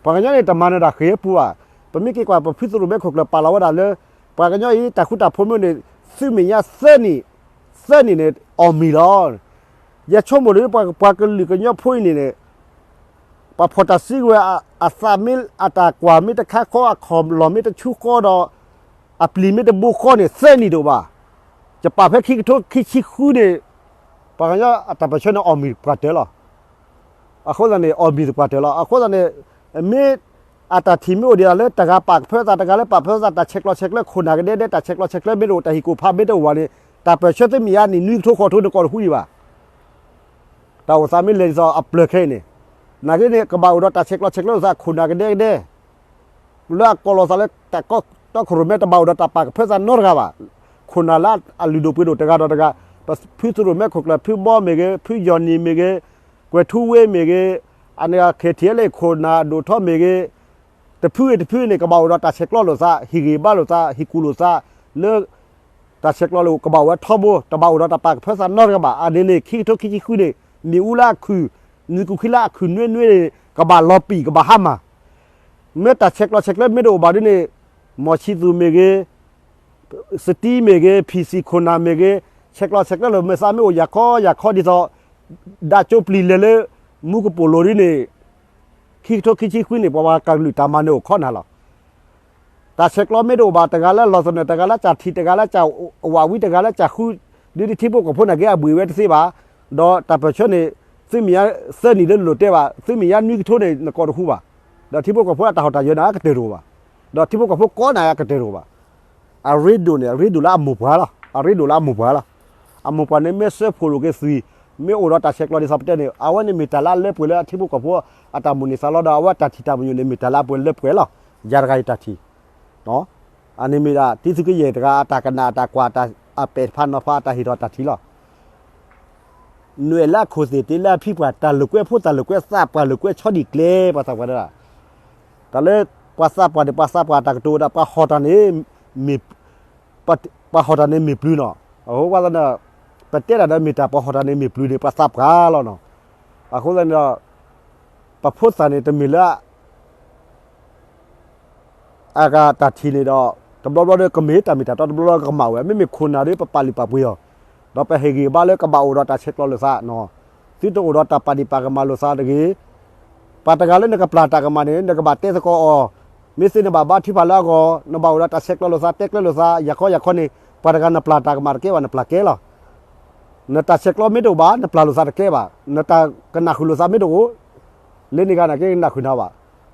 ပှၤကညီန့ၣ် တမၤနၢၤတၢ်ဃ့ၢ်ပူၤဘၣ်. ပမ့ၢ်က့ၤကွၢ်ပဖုသရိၣ်မဲခိၣ်ကျၢၢ်ပာ်လီၤဝဲဒၣ်လၢ ပှၤကညီအံၤ တၢ်ဃူတၢ်ဖိးမ့ၢ်န့ၣ် သုးမဲာ်ညါသၢနံၣ်, သၢနံၣ်န့ၣ် အီၣ်မံၤလီၤ. ယဆိကမိၣ်ဒ်ပှၤကလုာ်ကညီဖိအံၤန့ၣ်န့ၣ် ပှၤဖီၣ်တၢ်စုကဝဲၤအသးမ့ၢ်အတၢ်ကွၢ်မ့ၢ်တခါဃီ အခီၣ်လီၢ်မ့ၢ်တဆူဃီဒီး အပျံၤမ့ၢ်တဘိဃီန့ၣ် သၢနံၣ်တအိၣ်ဘၣ်. ယပာ်ဖဲခံကထိခံဆံဃုန့ၣ် ပှၤကညီအတၢ်ပၢၢ်ဆၢန့ၣ် အီၣ်မံၤပှၤတၢၢ်လီၤ. အဃိသတးန့ၣ် အီၣ်မံၤသပှၢ်တၢၢ်လီၤ. အဃိသတးန့ၣ် မ့ၢ်အတၢ်ထံၣ်မ့ၢ်အိၣ်ဒံးလၢတဂၤပာ်ကဖၢသး တဂၤလၢပာ်ကဖၢသး တၢ်ဆဲးကျိးဆဲးကျၢခိၣ်နၢ်ကဒဲဒဲ တၢ်ဆဲးကျိးဆဲးကျၢမ့ၢ်တအိၣ် တၢ်ဟံၣ်ကိၣ်ဖးမ့ၢ်တအိၣ်ဘၣ်န့ၣ် တၢ်ပၢၢ်ဆၢသုမဲာ်ညါန့ၣ် နွံကထိဃိးကထိနကိးတဟူဒံးဘၣ်. တၢ်အိၣ်သးမ့ၢ်လဲၤဒ်သိးအပျၢၢ်ခဲအံၤန့ၣ် နာ်က့န့ၣ် ကဘၣ်အိၣ်ဒီးတၢ်ဆဲးကျိးဆဲးကျၢလိာ်သး ခိၣ်နၢ်ကဒဲကဒဲ လၢအကိးလီၤသးလၢတၢ်ကီတီခိၣ်ရိၣ်မဲ တဘၣ်အိၣ်ဒီးတၢ်ပာ်ကဖၢသးနီတဂၤဘၣ်. ခိၣ်နၢ်လၢအလုၢ်ဒိၣ်ပှ့ၤဒိၣ်တဂၤဒီးတဂၤ, ပဖုသရိၣ်မဲခိၣ်ကျၢၢ် ဖုဘီမ့ၢ်ဂ့ၤ, ဖုယီၢ်နံၣ်မ့ၢ်ဂ့ၤ, ကွဲၤထူဝ့မ့ၢ်ဂ့ၤ, အန့ၣ်ကဲထံၣ်လၢခိၣ်နၢ်ဒိၣ်ထီမ့ၢ်ဂ့ၤ, တဖုဂ့ၤတဖုန့ၣ် ကဘၣ်အိၣ်ဒီးတၢ်ဆဲးကျိးလိာ်သး, ဟံၣ်ဂံၢ်ဘါလိာ်သး, ဟံၣ်ကူၣ်လိာ်သး, လၢ တၢ်ဆဲးကျိးလၢကဘၣ်အိၣ်ဝဲထီဘိ, တဘၣ်အိၣ်ဒီးတၢ်ပာ်ကဖၢသးနီတဂၤဘၣ်. အန့ၣ်န့ၣ် ခံကထိခံဆံဃုန့ၣ် မ့ၣ်အူလၢအခုၣ်, နွံကူၣ်ခံလၢအခုၣ်နွဲနွဲန့ၣ် ကဘၣ်လီၤပံာ် ကဘၣ်ဟါမၢ်. မ့ၢ်တၢ်ဆဲးကျိးဆဲးကျၢမ့ၢ်တအိၣ်ဘၣ်ဒ်န့ၣ် မီၢ်ဆံးသူၣ်မ့ၢ်ဂ့ၤ, စတံမ့ၢ်ဂ့ၤ, ဖံၣ်စံၣ်ခိၣ်နၢ်မ့ၢ်ဂ့ၤ, ဆဲးကျိးဆဲးကျၢလိာ်မဲာ်သးမ့ၢ်အိၣ်ယၤခီယၤခီဒ်သိး ဒၣ်ကၠိပျံၤလဲၤလၢ မူကပိာ်လိၤဒ်န့ၣ် ခံကထိခံဆံဃုန့ၣ် ပှၤကလုာ်တၢ်မၤနၢၤအိၣ်ခီနၤလီၤ. တၢ်ဆဲးကျိးမ့ၢ်တအိၣ်ဘၣ် တဂၤလၢလီၢ်သနၢၣ် တဂၤလၢကၢ်ထံၣ် တဂၤလၢကၢ်ဝးဝံၤ တဂၤလၢကၢ်ဃု, ဒ်ထံဖိကီၢ်ဖိနာ်က့အဘှံးဝဲတသ့ဘၣ်. ဒီးတၢ်ပၢၢ်ဆၢန့ၣ် သုမဲာ်ညါသၢနံၣ်လၢလိၤတဲဘၣ်, သုမဲာ်ညါနွံကထိန့ၣ် နကိးတဟူဘၣ်. ဒီးထံဖိကီၢ်ဖိအတၢ်ဟီၣ်တၢ်ယၢၤန့ၣ် အကတၢၢ်တအိၣ်ဘၣ်. ဒီးထံဖိကီၢ်ဖိကိးန့ၣ်အကတၢၢ်တအိၣ်ဘၣ်. အရ့ဒိၣ်န့ၣ် အရ့ဒိၣ်လၢအမိၢ်ပှၢ်လီၤ. အရ့ဒိၣ်လၢအမိၢ်ပှၢ်လီၤ. အမိၢ်ပှၢ်န့ၣ် မ့ၢ်စၢဖှိၣ်လိာ်က့ၤသွံၣ်, မ့ၢ်အိၣ်ဒီးတၢ်ဆဲးကျိးဒ်သိးပတဲန့ၣ် အဝဲန့ၣ်မ့ၢ်တၢ်လၢအလၢပှဲၤလၢအထံဖိကီၢ်ဖိအတၢ်မိၣ်န့ၢ်သးလီဒီး အဝဲတၢ်ထံၣ်တၢ်ပညိၣ်န့ၣ် မ့ၢ်တၢ်လၢအပှဲၤလၢပှဲၤလီၤ. ယၤတဂၤယတၢ်ထံၣ် အန့ၣ်မ့ၢ်ဒၣ် တံသုးက့ယဲၢ်တဂၤ အတၢ်ကနၣ်အတၢ်ကွၢ် အပဲာ်တဖၣ်နီၤဖး အတၢ်ဟ့ၣ်ထီၣ်တၢ်ထံၣ်လီၤ. နွဲၣ်လၢအခိၣ်သ့ၣ်တ့လၢအဖံပှၢ် တၢ်လိာ်ကွဲဖိ တၢ်လိာ်ကွဲသးပှၢ် လိာ်ကွဲဆီဒံၣ်ကျဲ ပှၤသးပှၢ်ဒၣ် တၢ်လၢပှၤသးပှၢ်န့ၣ် ပှၤသးပှၢ်တၢ်ကတိၤဝဲဒၣ် ပှၤဟီၣ်တၢ်န့ၣ် မ့ၢ် ပှၤဟီၣ်တၢ်န့ၣ်မ့ၢ်ပျုၤနီၤ. အဃိသတးန့ၣ် ပတဲတၢ်ဒီးမ့ၢ်တၢ်ပှၤဟီၣ်တၢ်န့ၣ်မ့ၢ်ပျုၤန့ၣ် ပှၤသးပှၢ်လီၤနီၤ. အဃိသတးန့ၣ်ဒီး ပဖိသၣ်န့ၣ်တမ့ၢ်လၢ အဂၤတၢ်ထံၣ်န့ၣ်ဒီး တဘျီဘျီဒီးကမ့ၢ်တၢ်မ့ၢ်တၢ်တီ တဘျီဘျီကကမၣ်ဝဲ မ့မ့ၢ်ခိၣ်နၢ်ဒီး ပပာ်လုၢ်ပာ်ပှ့ၤအီၤ ဒီးပဟ့ၣ်ဂံၢ်ဘါလၢကဘၣ်အိၣ်ဒီးတၢ်ဆဲးကျိးလိာ်သးန့ၣ်, သုတအိၣ်ဒီးတၢ်ပာ်ဒံးပာ်ကမၣ်လိာ်သးတဂ့ၤ. ပှၤတဂၤလၢနကပျၢ်တၢ်ကမၣ်န့ၣ် နကဘၣ်တဲသကိးအီၤ, မ့ၢ်သ့နဘၣ်ဘါထုကဖၣ်လၢအဂီၢ်, နဘၣ်အိၣ်ဒီးတၢ်ဆဲးကျိးလိာ်သး တဲကျဲလိာ်သး ယၤခီယၤခီန့ၣ် ပှၤတဂၤနပျၢ်တၢ်ကမၣ်တကဲဘၣ် နပျၢ်ကဲလီၤ. နတၢ်ဆဲးကျိးမ့ၢ်တအိၣ်ဘၣ် နပျၢ်လိာ်သးတကဲဘၣ်, နတၢ်ကနၣ်ဃုာ်လိာ်သးမ့ၢ်တအိၣ် လၢန့ၣ်ဂၤန့ၣ်က့နၢ်ဃုာ်နၤဘၣ်.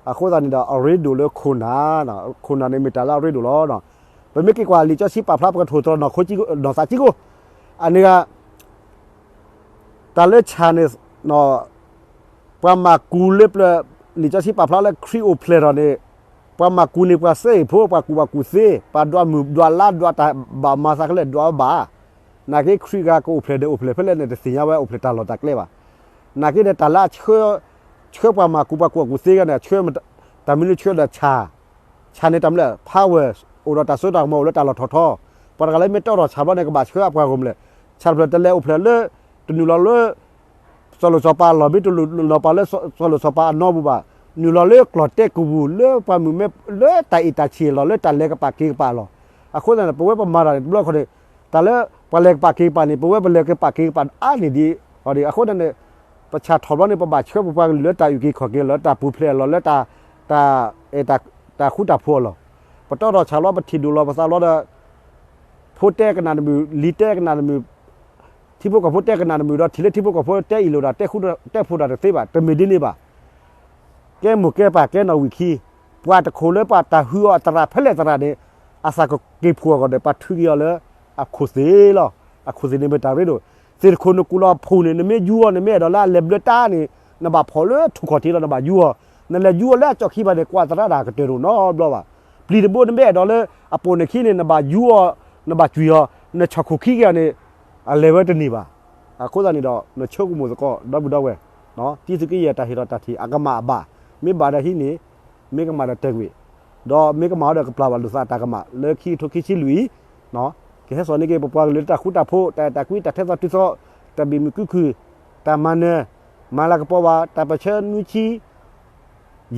အဃိသတးန့ၣ်ဒီး အရ့ဒိၣ်လၢခိၣ်နၢ်, ခိၣ်နၢ်န့ၣ်မ့ၢ်တၢ်လၢအရ့ဒိၣ်လီၤ. ပမ့ၢ်က့ၤကွၢ်လံာ်စီဆှံပာ်ဖျါ ပကထိၣ်သတြီၤနီၢ်သးကံကိ, အန့ၣ်ဂၤ တၢ်လၢဆၣ်န့ၣ် ပှၤမၤကူလၢပျၢၤ, လံာ်စီဆှံပာ်ဖျါလၢခရံာ်အိၣ်ဖျဲၣ်ထီၣ်န့ၣ်, ပှၤမၤကူန့ၣ် ပှၤစဲအ့ၣ်ဖိ ပှၤကူၣ်ဘၣ်ကူၣ်သ့, ပှၤဒွးမုၢ်ဒွးလါ ဒွးတၢ်ဘၣ်မၤသးခဲလၢာ် ဒွးဝဲဘၣ်. နာ်က့ခရံာ်ဂၤကအိၣ်ဖျဲၣ်ဒီးအိၣ်ဖျဲၣ်ဖဲလဲၣ်န့ၣ် တသ့ၣ်ညါဝဲအိၣ်ဖျဲၣ်တၢ်လီၢ်တၢ်ကျဲဘၣ်. နာ်က့ဒီးတၢ်လၢအဆှၢ, ဆှၢပှၤမၤကူ ပှၤကူၣ်ဘၣ်ကူၣ်သ့ဂၤန့ၣ် ဆှၢ, တၢ်မနုၤဆှၢဒီးဆၣ်, ဆၣ်န့ၣ်တၢ်မနုၤလဲၣ် power, အိၣ်ဒီးတၢ်စိတၢ်ကမီၤအိၣ်လၢတၢ်လီၢ်ထီၣ်ထီ, ပှၤတဂၤလၢမ့ၢ်တီထီၣ်ဆၣ်ဘျီန့ၣ် ကဘၣ်ဆှၢအပှၤဂီၢ်မနုၤလဲၣ်. ဆၣ်တဖျၢၣ်တလဲၤအိၣ်ဖျဲၣ်လၢ, တနုာ်လီၤလၢ စီၤလိၤစီၤပၤအလီၢ် မ့ၢ်တနုာ်လီၤပှၤလၢစီၤလိၤစီၤပၤအနီပူၤဘၣ်, နုာ်လီၤလၢကျီၢ်တဲကူပူၤ လၢပှၤမုၣ်မဲ လၢတၢ်အဲၣ်တၢ်ဆံးအလီၢ် လၢတၢ်လဲၤကပာ်က့ၤကပာ်အလီၢ်. အဃိသတးန့ၣ် ပဝဲပမၤတၢ်န့ၣ် တဘျီခီန့ၣ်, တၢ်လၢပှၤလဲၤကပာ်က့ၤကပာ်န့ၣ် ပဝဲပလဲၤကပာ်က့ၤကပာ်အါန့ၢ်ဒံး, အဃိသတးန့ၣ် ပဆၣ်ထီၣ်ဘျီန့ၣ် ပဘၣ်ဆှၢပပှၤကလုာ်လၢတၢ်အုၣ်က့ၤခီၣ်က့ၤအလီၢ် လၢတၢ်ပူၤဖျဲးအလီၢ် လၢတၢ်, တၢ်ဃူတၢ်ဖိးအလီၢ်. ပတီထီၣ်ဆၣ်လီၤ ပထံၣ်ဒိၣ်လီၤပသးလီၤဒီး ဖိတဲကနၣ်တမုာ် လံၤတဲကနၣ်တမုာ်, ထံဖိကီၢ်ဖိတဲကနၣ်တမုာ်ဒီး ထံၣ်လၢထံဖိကီၢ်ဖိတဲအံၤလိာ်တၢ် တဲဖိတၢ်တသ့ဘၣ်, တမ့ၢ်ဒ်န့ၣ်ဘၣ်. ကဲမိၢ်ကဲပၢ်ကဲနီၣ်ဝံာ်ခံ, ပှၤတခိၣ်လၢပှၤတၢ်ဟုအီၤအသရၣ်ဖဲလဲၣ်သရၣ်န့ၣ် အသးကက့ၤဖှိၣ်အဂီၢ်ဒီး ပှၤထုးက့ၤအီၤလၢအခိၣ်သ့ၣ်လီၤ. အခိၣ်သ့ၣ်န့ၣ်မ့ၢ်တၢ်ရ့ဒိၣ်. သ့ၣ်တခိၣ်နကူးလီၤဖှိၣ်န့ၣ် နမ့ၢ်ယူအီၤ နမ့ၢ်အဲၣ်ဒိးလၢအလဲၤဘျၢတၢ်န့ၣ် နဘၣ်ဖီၣ်လၢထူၣ်ခီၣ်ထံးလီၤ နဘၣ်ယူအီၤ. နလဲၤယူအီၤလၢအကၠီၣ်ခံဘၣ်န့ၣ် ကွၢ်သရၣ်တၢ်ကတၢၢ်တအိၣ်နီတဘျီဘၣ်. ပျံၤတဘိနမ့ၢ်အဲၣ်ဒိးလၢအပိာ်န့ၢ်ခံန့ၣ် နဘၣ်ယူအီၤ, နဘၣ်ကွံာ်အီၤ, နဆီၣ်ခိၣ်ခံက့ၤအီၤန့ၣ် အလဲၤဝဲတန့ၢ်ဘၣ်. အဃိသတးန့ၣ်ဒီး နဆိကမိၣ်သကိး ဒီပုၢ်ဒီဝဲၢ်, တံသုးက့ယဲၢ်တၢ်ဟ့ၣ်ထီၣ်တၢ်ထံၣ်အကမၣ်အဘၣ်, မ့ၢ်ဘၣ်ဒီးဟံးန့ၢ်, မ့ၢ်ကမၣ်ဒီးတဲာ်ကွံာ်, ဒီးမ့ၢ်ကမၣ်ဒီးကပျၢ်ဘၣ်လိာ်သးတၢ်ကမၣ် လၢခံကထိခံဆံလွံၢ်အံၤ, ကဟဲစိာ်န့ၢ်က့ၤပပှၤကလုာ်လၢတၢ်ဃူတၢ်ဖိး, တၢ်အဲၣ်တၢ်ကွံ, တၢ်ထဲသိးတုၤသိး, တၢ်ဘံၣ်မုာ်ကုခုၣ်, တၢ်မၤနၢၤ, မၤလၤကပီၤဘၣ်, တၢ်ပၢၢ်ဆၢနွံဆံ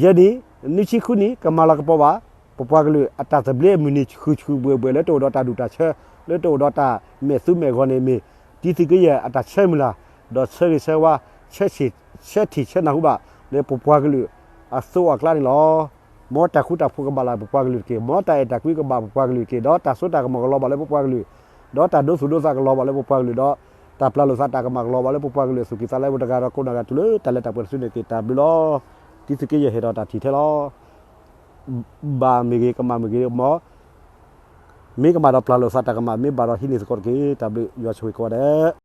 ယဲၢ်နံၣ်, နွံဆံဃုနံၣ် ကမၤလၤကပီၤဘၣ်, ပပှၤကလုာ်အတၢ်သဘျ့အမုၢ်နံၤ ဆှုၣ်ဆှုၣ်ဘှဲၣ်ဘှဲၣ် လၢတအိၣ်ဒီးတၢ်ဒူၣ်တၢ်ဆၢ, လၢတအိၣ်ဒီးတၢ်မဲာ်သူမဲာ်ဂီၤန့ၣ်မ့ၢ် တံသုးက့ယဲၢ်အတၢ်ဆၢမုၢ်လၢ်, ဒီးဆၢဂ့ၤဆၢဝါ, ဆၢထံၣ်ဆၢနၢ်ဟူဘၣ် လၢပပှၤကလုာ်အသိးအကျါန့ၣ်လီၤ. မ်တၢ်ဃူတၢ်ဖိးကဘၣ်လၢပပှၤကလုာ်တက့ၢ်, မ်တၢ်အဲၣ်တၢ်ကွံကဘၣ်ပပှၤကလုာ်တက့ၢ်, ဒီးတၢ်စိတၢ်ကမီၤကလီၤဘၣ်လၢပပှၤကလုာ်, ဒီးတၢ်ဒိသူၣ်ဒိသးကလီၤဘၣ်လၢပပှၤကလုာ်, ဒီးတၢ်ပျၢ်လိာ်သးတၢ်ကမၣ်ကလီၤဘၣ်လၢပပှၤကလုာ်အသူၣ်ကံၢ်သးလဲ ပတဂၤဒီးကိးဂၤဒဲးတုၤလၢတၢ်လၢတၢ်ပှဲၤတစုန့ၣ်တက့ၢ်. တၢ်ဘျုးလီၤ. တံသုးက့ယဲၢ်ဟ့ၣ်ဒီးတၢ်ထံၣ်ထဲလီၤ. ဘၣ်မ့ၢ်ဂ့ၤ ကမၣ်မ့ၢ်ဂ့ၤ မ် မ့ၢ်ကမၣ်ဒီးပျၢ်လိာ်သးတၢ်ကမၣ်, မ့ၢ်ဘၣ်ဒီးဟံးန့ၢ်သကိးတက့ၢ်. တၢ်ဘျုး ယွၤဆိၣ်ဂ့ၤကိးဂၤဒဲး.